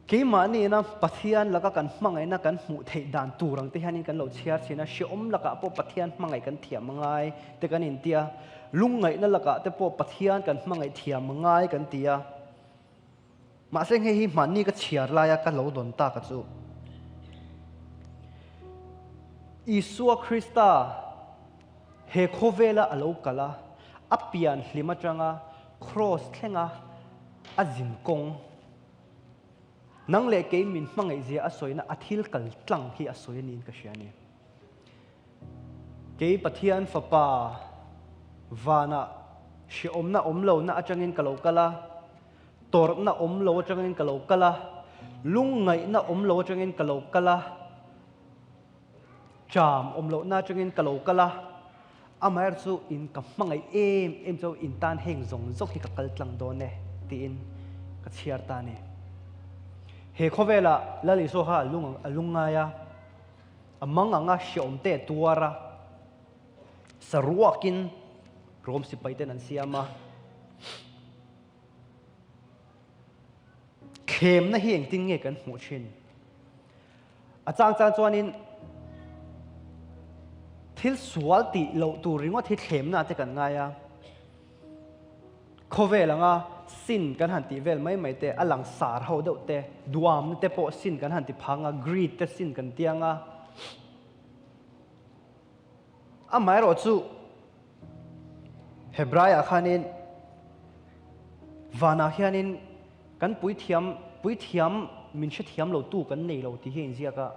Keimahniina Pathian laka kan hmangaihna kan hmuh theih dan tur ang te hianin kan lo chhiar thin a, hrehawm lakah pawh Pathian hmangaih kan thiam a ngai te kan inti a, lungngaihna lakah te pawh Pathian kan hmangaih thiam a ngai kan ti a. Mahse hei hi hmanni ka chhiar laia ka lo dawn tak a chu. Isua Krista he khawvela a lo kal a, a pian hlim atanga kraws thlenga a zin kawng, Nang leh kei min hmangaihzia a sawina a thil kal tlang hi a sawi a niin ka hria a ni. Kei Pathian Fapa vanah hrehawmna awm lohna atangin ka lo kal a, tawrhna awm lo atangin ka lo kal a, lungngaihna awm lo atangin ka lo kal a, Ṭam awm lohna aṭangin ka lo kal a, amaherawh chu in ka hmangaih em em chu in tan heng zawng zawng hi ka kal tlang dawn e tiin ka chhiar ta a ni. He khawvelah Lal Isua kha a lung ngai a, a mang anga hreawm te a tuar a, saruakin Rom sipai ten an siam a. Thlemna hi engtin nge kan hmuh thin? A chang chang chuanin thil sual tih loh tur ringawt hi thlemna te kan ngai a. Khawvel anga sin kan han tih vel mai mai te, a lang sar ho deuh te, duamna te pawh sin kan han ti phang a, greed te sin kan tiang a. Amaherawh chu Hebraiah khanin vanah hianin kan puithiam puithiam min hrethiam lo tu kan nei lo tih hi a inziak a.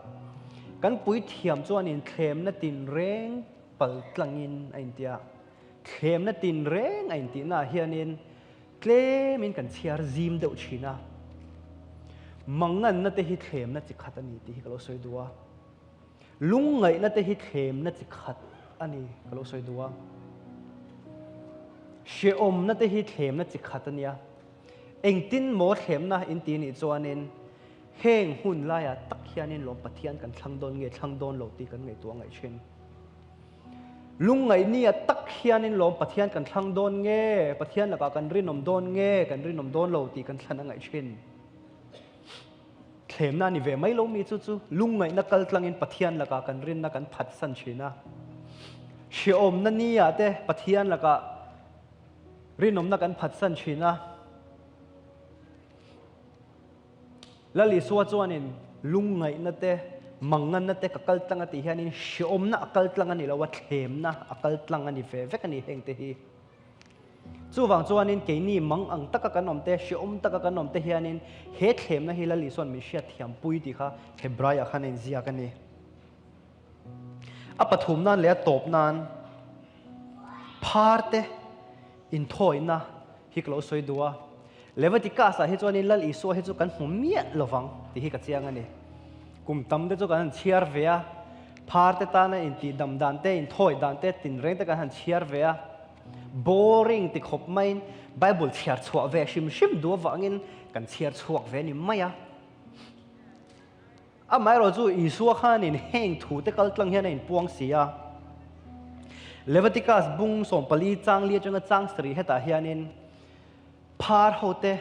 Kan puithiam chuanin thlemna tinreng pal tlangin a inti a. Thlemna tinreng a intihnaah hianin tlemin kan chhiar zim deuh thin a. Manganna te hi thlemna chi khat a ni tih hi ka lo sawi duh a. Lungngaihna te hi thlemna chi khat a ni ka lo sawi duh a. Hrehawmna te hi thlemna chi khat a nia. Engtin maw thlemna in ti nih chuanin heng hun laiah tak hianin lawm Pathian kan thlang dawn nge thlang dawn lo tih kan ngaihtuah ngaih thin. Lungngaihnia tak hianin lawm Pathian kan thlang dawn nge, Pathian lakah kan rinawm dawn nge, kan rinawm dawn lo tih kan thlan a ngaih thin. Thlemna a ni ve mai lo mi chu chu lungngaihna kal tlangin Pathian lakah kan rinna kan phatsan thin a. Hrehawmna nia te Pathian lakah rinawmna kan phatsan thin a. Lal Isua chuanin lungngaihna te, manganna te ka kal tlang a tih hianin hrehawmna a kal tlang a ni lo a, thlemna a kal tlang a ni ve vek a ni heng te hi. Chuvang chuanin keini mang ang taka kan awm te, hrehawm taka kan awm te hianin he thlemna hi Lal Isua'n min hriatthiam pui tih kha Hebraiah khan a inziak a ni. A pathum nan leh a tawp nan phar te inthawina hi ka lo sawi duh a. Leviticus-ah hi chuanin Lal Isua hi chu kan hmu miah lovang tih hi ka chiang a ni. Kum tam te chu kan han chhiar ve a, phar te tana intihdam dan te, inthawi dan te, tinreng te kan han chhiar ve a. Boring ti khawp maiin Bible chhiar chhuah ve hrim hrim duh avangin kan chhiar chhuak ve ni mai a. Amaherawh chu Isua khanin heng thu te kal tlang hian a inpuang si a. Leviticus bung 14 chang li atanga chang sarih hetah hianin phar hote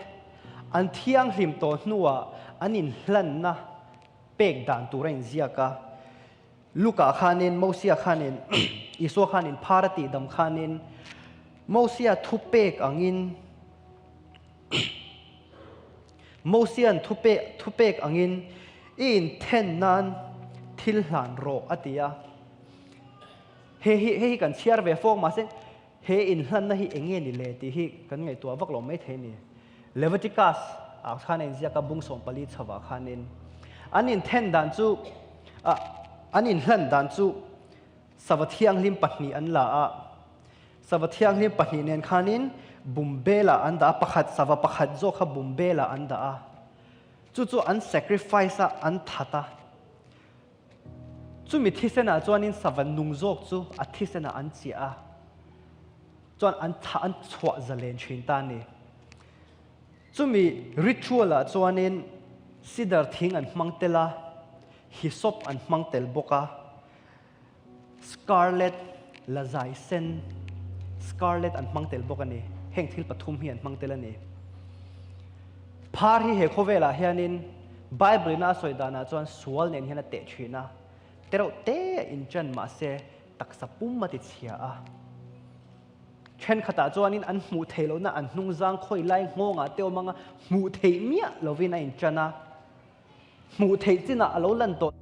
an thianghlim tawh hnuah an inhlanna pek dan tur a inziak a. Luka khanin, Mosia khanin, Isua khanin phar a tihdam khanin Mosia thupek angin Mosia'n thupek angin i inthen nan thil hlan rawh a ti a. Hei hi hei hi kan chhiar ve fawk mahse he inhlanna hi eng nge ni le tih hi kan ngaihtuah vak lo maithei a ni. Leviticus ah khan a inziak a, bung 14 chhovah khanin an inthen dan chu ah an inhlan dan chu sava thianghlim pahnih an la a. Sava thianghlim pahnih nen khanin bumbelah an dah a, pakhat sava pakhat zawk kha bumbelah an dah a. Chu chu an sacrifice a, an that a. Chumi thisenah chuanin sava nung zawk chu a thisenah an chiah a, chuan an thah an chhuah zalen thin ta a ni. Chumi ritual-ah chuanin sidar thing an hmang tel a, hyssop an hmang tel bawk a. Scarlet la zai sen, Scarlet an hmang tel bawk a ni. Heng thil pathum hi an hmang tel a ni. Phar hi he khawvelah hianin Bible ina a sawi danah chuan sual nen hian a teh thin a, tereuh te a inchan mahse taksa pum a ti chhia a. Thenkhatah chuanin an hmuh theih lohna an hnungzang khawi lai nghawngah te awm anga hmuh theih miah lovin a inchan a. Hmuh theih chinah a lo lan tawh.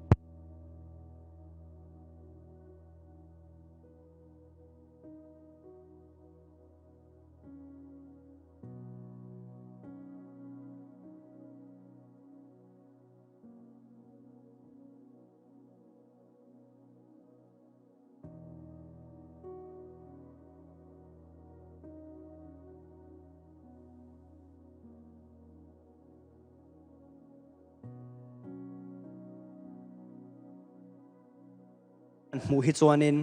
An hmuh hi chuanin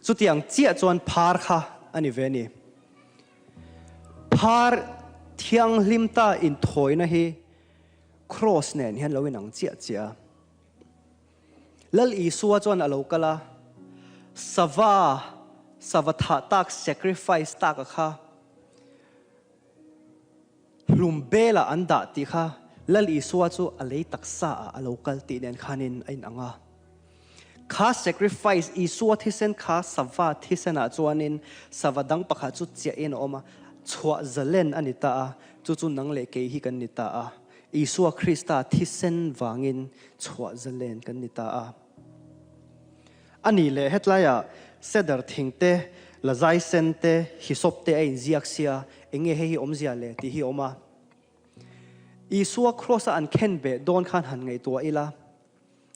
chutiang chiah chuan phar kha a ni ve a ni. Phar thianghlim ta inthawina hi kraws nen hian lo inang chiah chiah a. Lal Isua chuan a lo kal a, sava, sava thah tak, sacrifice tak a kha, Hlum bela an dah tih kha Lal Isua chu a lei taksa ah a lo kal tih nen khanin a inang a. Kha sacrifice, Isua thisen kha sava thisen ah chuanin sava dang pakhat chu chiahin a awm a, chhuah zalen a ni ta a, chu chu nang leh kei hi kan ni ta a. Isua Krista thisen vangin chhuah zalen kan ni ta a. A nih leh hetlaiah cedar thing te, lazai sen te, hyssop te a inziak sia, eng nge hei hi awmzia le tih hi a awm a. Isua kraws-a an khenbeh dawn khan han ngaihtuah ila,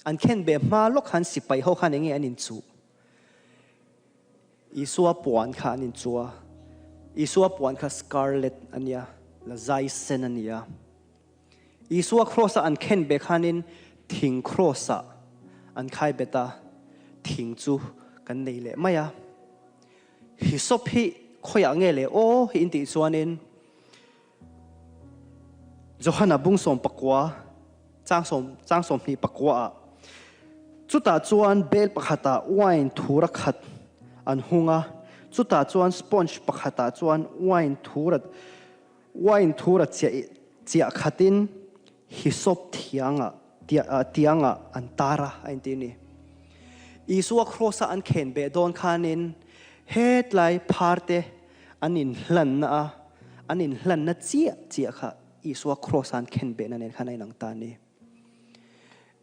an khenbeh hma lawk khan sipai ho khan eng nge an inchuh? Isua puan kha an inchuh a, Isua puan kha scarlet a nia, lazai sen a nia. Isua kraws-a an khen beh khanin thing kraws-ah an khai bet a, thing chu kan nei leh mai a. Hisop hi khawiah nge le aw hi in tih chuanin Johana bung 19 chang sawm chang 24 ah chutah chuan bel pakhatah wine thura khat an hung a, chutah chuan sponge pakhatah chuan wine thura wine thura chiah chiah khatin hisop thiangah tiangah an tar a a inti a ni. Isua kraws-a an khen beh dawn khanin hetlai phar te an inhlanna a, an inhlanna chiah chiah kha Isua kraws-a an khen behna nen khan a inang ta a ni.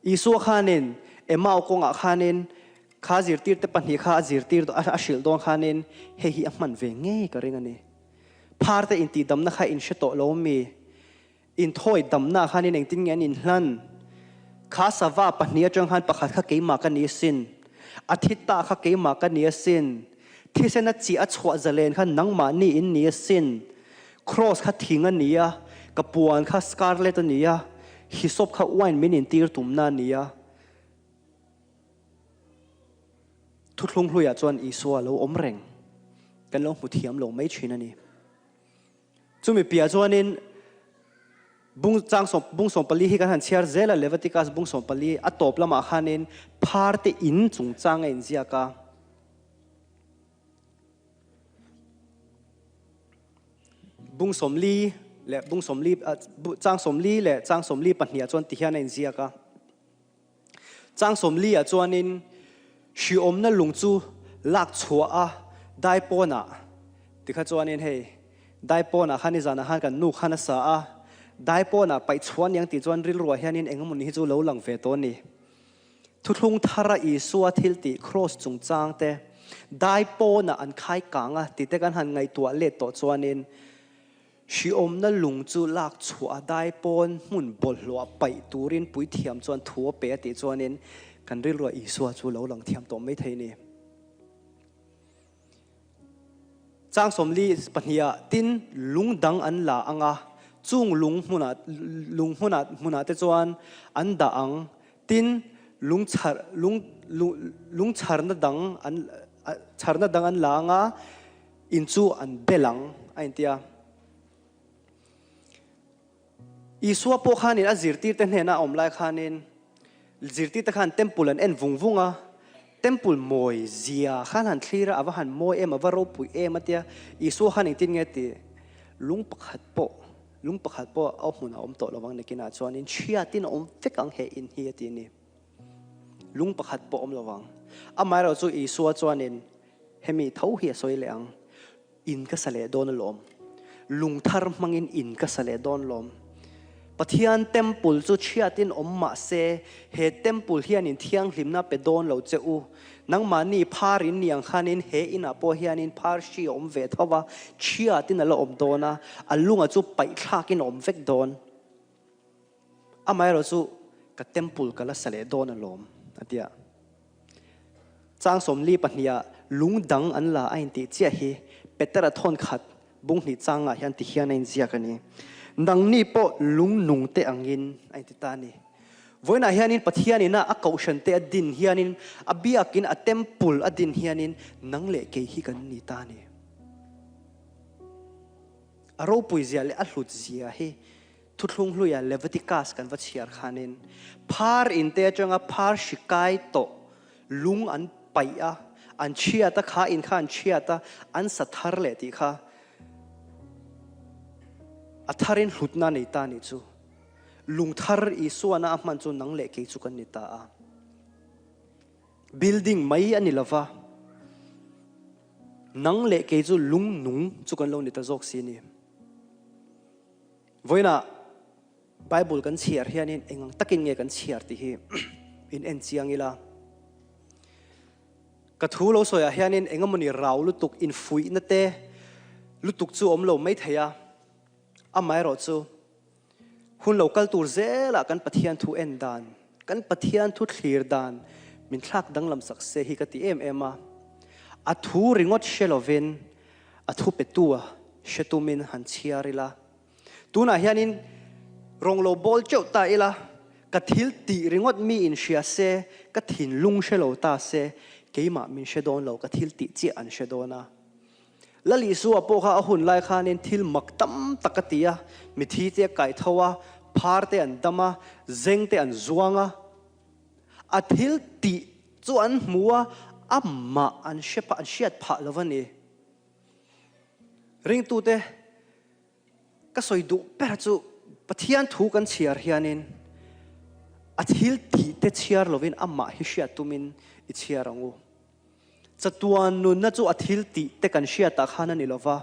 Isua khanin Emau kawngah khanin kha zirtirte pahnih kha a zirtir a hrilh dawn khanin hei hi a hman ve ngei ka ring a ni. Pharte intihdamna kha in hre tawh lo mi? Inthawi damna khanin engtin nge an inhlan? Kha sava pahnih atang khan pakhat kha keimah ka ni asin. A thi ta kha keimah ka ni asin. Thisen a chih a chhuah zalen kha nangmahni in ni asin. Kraws kha thing a ni a, ka puan kha scarlet a ni a, hisop kha wine min intir tumna a ni a. Thuthlung hluiah chuan Isua a lo awm reng. Kan lo hmu thiam lo mai thin a ni. Chumi piah chuanin bung chang sawm bung 14 hi kan han chhiar zel a, Leviticus bung 14 a tawp lamah khanin phar te in chungchang a inziak a. Bung 40 leh bung 40 chang 40 leh chang 42 ah chuan tihian a inziak a. Chang 40 ah chuanin hriawmna lung chu lak chhuah a dai pawnah tikha chuanin hei dai pawnah khan nizanah khan kan nu khan a sa a, dai pawnah paih chhuah aniang tih chuan rilruah hianin engemaw ni hi chu lo lang ve tawh a ni. Thuthlung thara Isua thil tih kraws chungchang te dai pawnah an khai kang a tih te kan han ngaihtuah let tawh chuanin Hriawmna lung chu lak chhuah a dai pawn hmun bawlhhlawh paih turin puithiam chuan thu a pe a tih chuanin kan rilruah Isua chu lo lang thiam tawh mai thei a ni. Chang 42 ah tin lung dang an la ang a, chung lung hmunah lung hmunah hmunah te chuan an dah ang, tin lung chhar lung lung chharna dang an chharna dang an la ang a, In chu an bel ang, a inti a. Isua pawh khanin a zirtirte hnena a awm lai khanin zirtirte khan temple an en vung vung a, temple mawi zia khan han thlir a, a va han mawi em, a va ropui em a tia. Isua khan engtin nge ti? Lung pakhat pawh, lung pakhat pawh a hmunah a awm tawh lovang nakinah chuanin chhiatin a awm vek ang he in hi a ti a ni. Lung pakhat pawh awm lovang. Amaherawhchu Isua chuanin Hemi tho hi a sawi leh ang, In ka sa leh dawn alawm. Lung thar hmangin in ka sa leh dawn lawm. Pathian temple chu chhiatin awm mah se, he temple hianin thianghlimna pe dawn lo che u. Nangmahni phar in ni ang khanin he inah pawh hianin phar hri a awm ve tho va, chhiatin a la awm dawn a, a lunga chu paihthlakin a awm vek dawn. Amaherawhchu ka temple ka la sa leh dawn alawm, a ti a. Chang 42 ah lung dang an la a intih chiah hi Petera thawn khat bung hnih changah hian ti hian a inziak a ni. Nangni pawh lung nung te angin a inti ta a ni. Vawiinah hianin Pathian ina a kohhran te a din hianin, a biakin a temple a din hianin nang leh kei hi kan ni ta a ni. A ropui zia leh a hlut zia hi Thuthlung hluia Leviticus kan va chhiar khanin phar inte atanga phar hri kai tawh lung an paih a, an chhiat a, kha in kha an chhiat a, an sa thar leh tih kha a tharin hlutna a nei ta nih chu. Lung thar Isuana a hman chu nang leh kei chu kan ni ta a. Building mai a ni lova, nang leh kei chu lung nung chu kan lo ni ta zawk si a ni. Vawiinah Bible kan chhiar hianin eng ang takin nge kan chhiar tih hi in en chiang ila. Ka thu lo sawiah hianin eng emawni rau lutuk infuihna te lutuk chu awm lo mai thei a, amaherawhchu hun lo kal tur zelah kan Pathian thu en dan, kan Pathian thu thlir dan min thlak danglam sak se hi ka ti em em a. A thu ringawt hre lovin A thupetua hre tumin han chhiar ila. Tunah hianin Rawng lo bawl teuh ta ila, ka thil tih ringawt mi in hria se, ka thinlung hre lo ta se, keimah min hre dawn lo, ka thil tih chiah an hre dawn a. Lal Isua pawh kha a hun lai khanin thil mak tam tak a ti a, mithi te a kai tho a, phar te an dam a, zeng te an zuang a. A thil tih chu an hmu a, amah an hre phah, an hriat phah lo a ni. Ringtute. Ka sawi duh ber chu Pathian thu kan chhiar hianin a thil tih te chhiar lovin amah hi hriat tumin i chhiar ang u. Chatuan nunna chu a thil tih te kan hriatah khan a ni lova,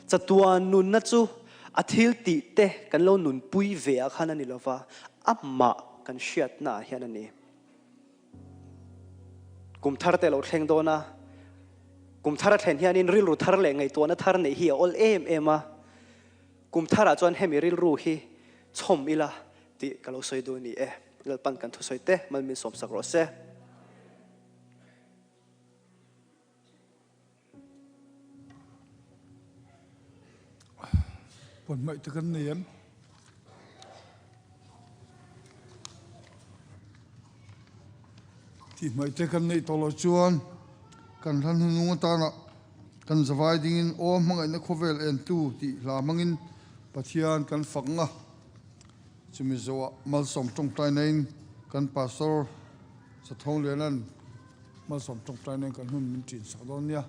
chatuan nunna chu a thil tih te kan lo nunpui ve ah khan a ni lova, amah kan hriatna ah hian a ni. Kum thar te lo thleng dawn a, kum thar a thlen hianin rilru thar leh ngaihtuahna thar neih hi a awl em em a, kum tharah chuan hemi rilru hi chhawm ila tih ka lo sawi duh a ni e. Lalpan kan thusawi te malmin sawmsak rawh se. Puan hmaih te kan nei em? Tih hmaih te kan neih tawh loh chuan kan hla hnunung atana kan zavai dingin Aw hmangaihna khawvel entu tih hla hmangin Pathian kan fak nga. Chumi zawhah malsawm tawngtai naiin kan Pastor Sathawng Lianan Malsawm tawngtai nen kan hun min ṭin sak dawn nia.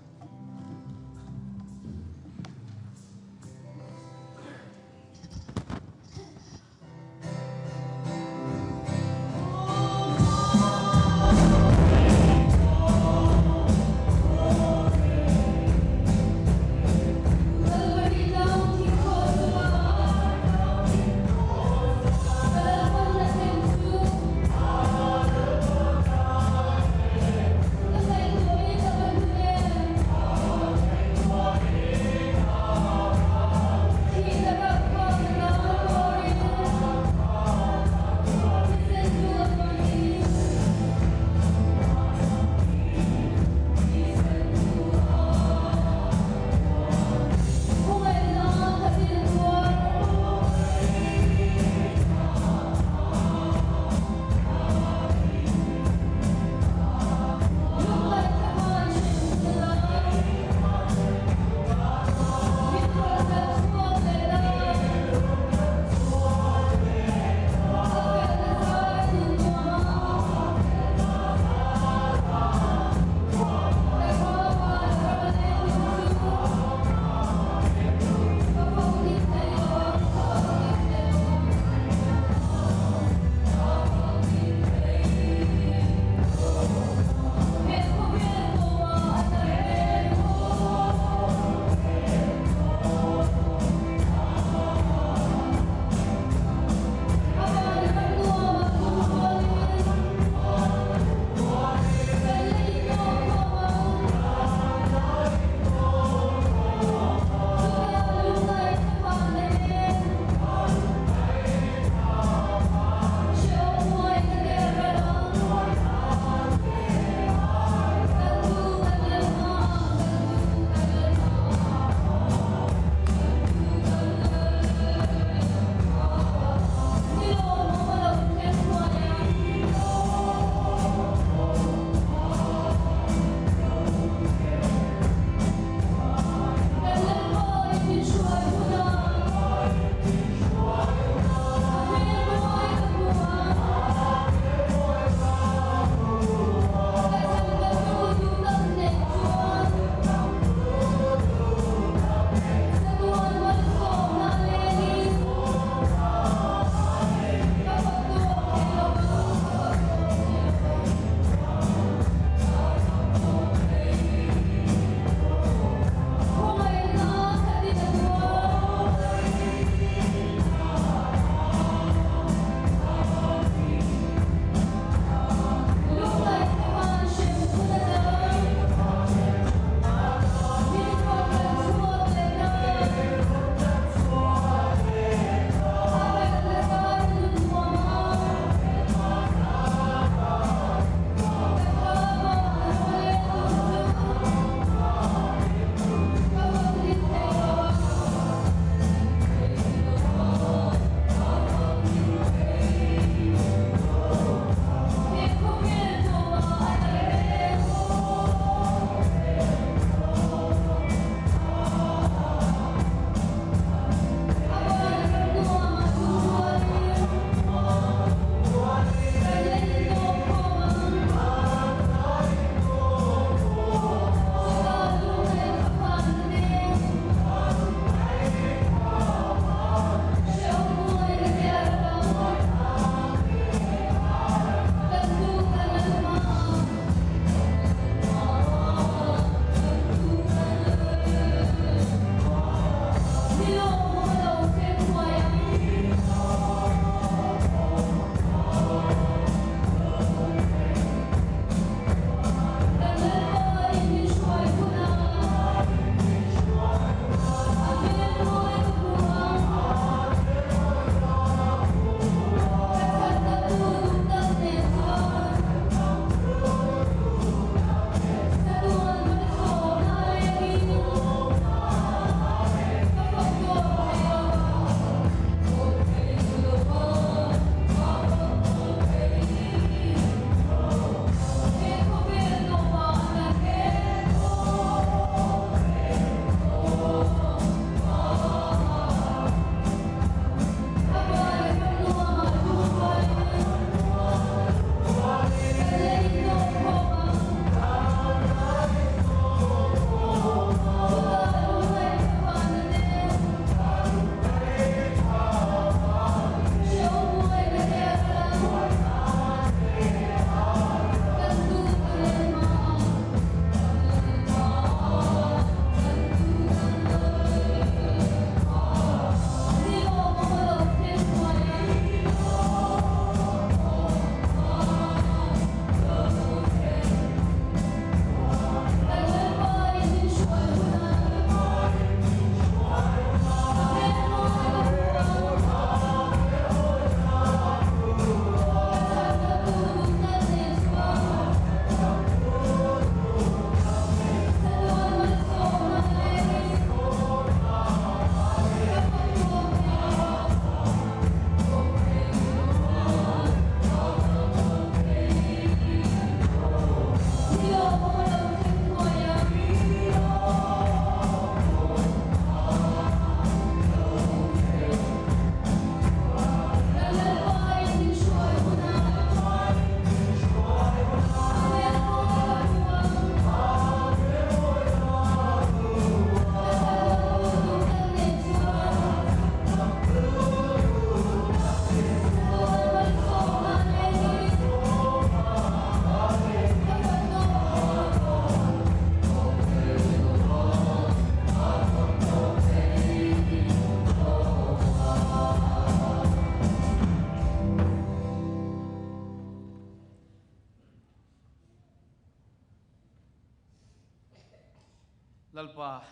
Lalpa,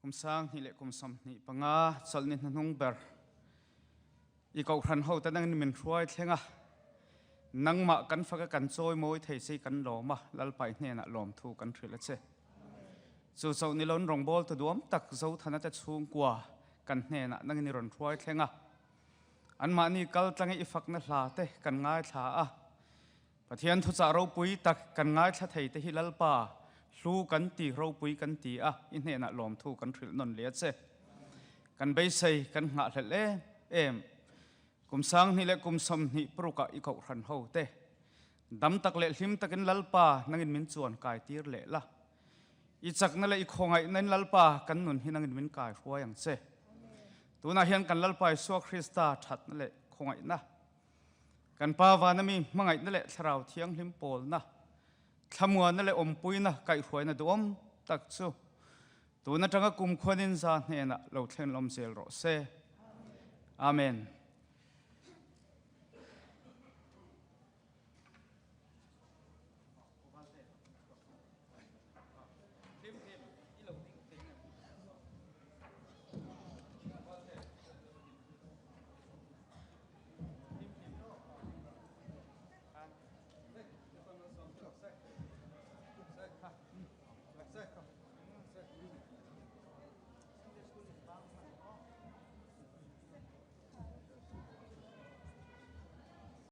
kum 2025 chawlhni hnuhnung ber i kohhran ho te nangin min hruai thleng a, nangmah kan faka kan chawimawi thei che i kan lawm a, Lalpa i hnenah lawmthu kan hrilh a che. Chu chauh ni loin rawngbawl tu duam tak Zothana te chhungkua kan hnenah nangin i rawn hruai thleng a, anmahni kal tlange i fakna hla te kan ngaithla a, Pathian thuchah ropui tak kan ngaithla thei te hi Lalpa hlu kan ti, ropui kan ti a, i hnenah lawmthu kan hrilh nawn leh a che. Kan beisei, kan nghahhlelh em em. Kum 2026 ah i kohhran ho te dam tak leh hlim takin Lalpa nangin min chuan kai tir leh la. I chakna leh i khawngaihna in Lalpa kan nun hi nangin min kai hruai ang che. Tunah hian kan Lalpa Isua Krista thatna leh khawngaihna Kan Pa vana mi hmangaihna leh Thlarau Thianghlim pawlna, thlamuanna leh awmpuina kaihhruaina duhawm tak chu tun atanga kumkhuanin za hnenah lo thlen lawm zel rawh se. Amen.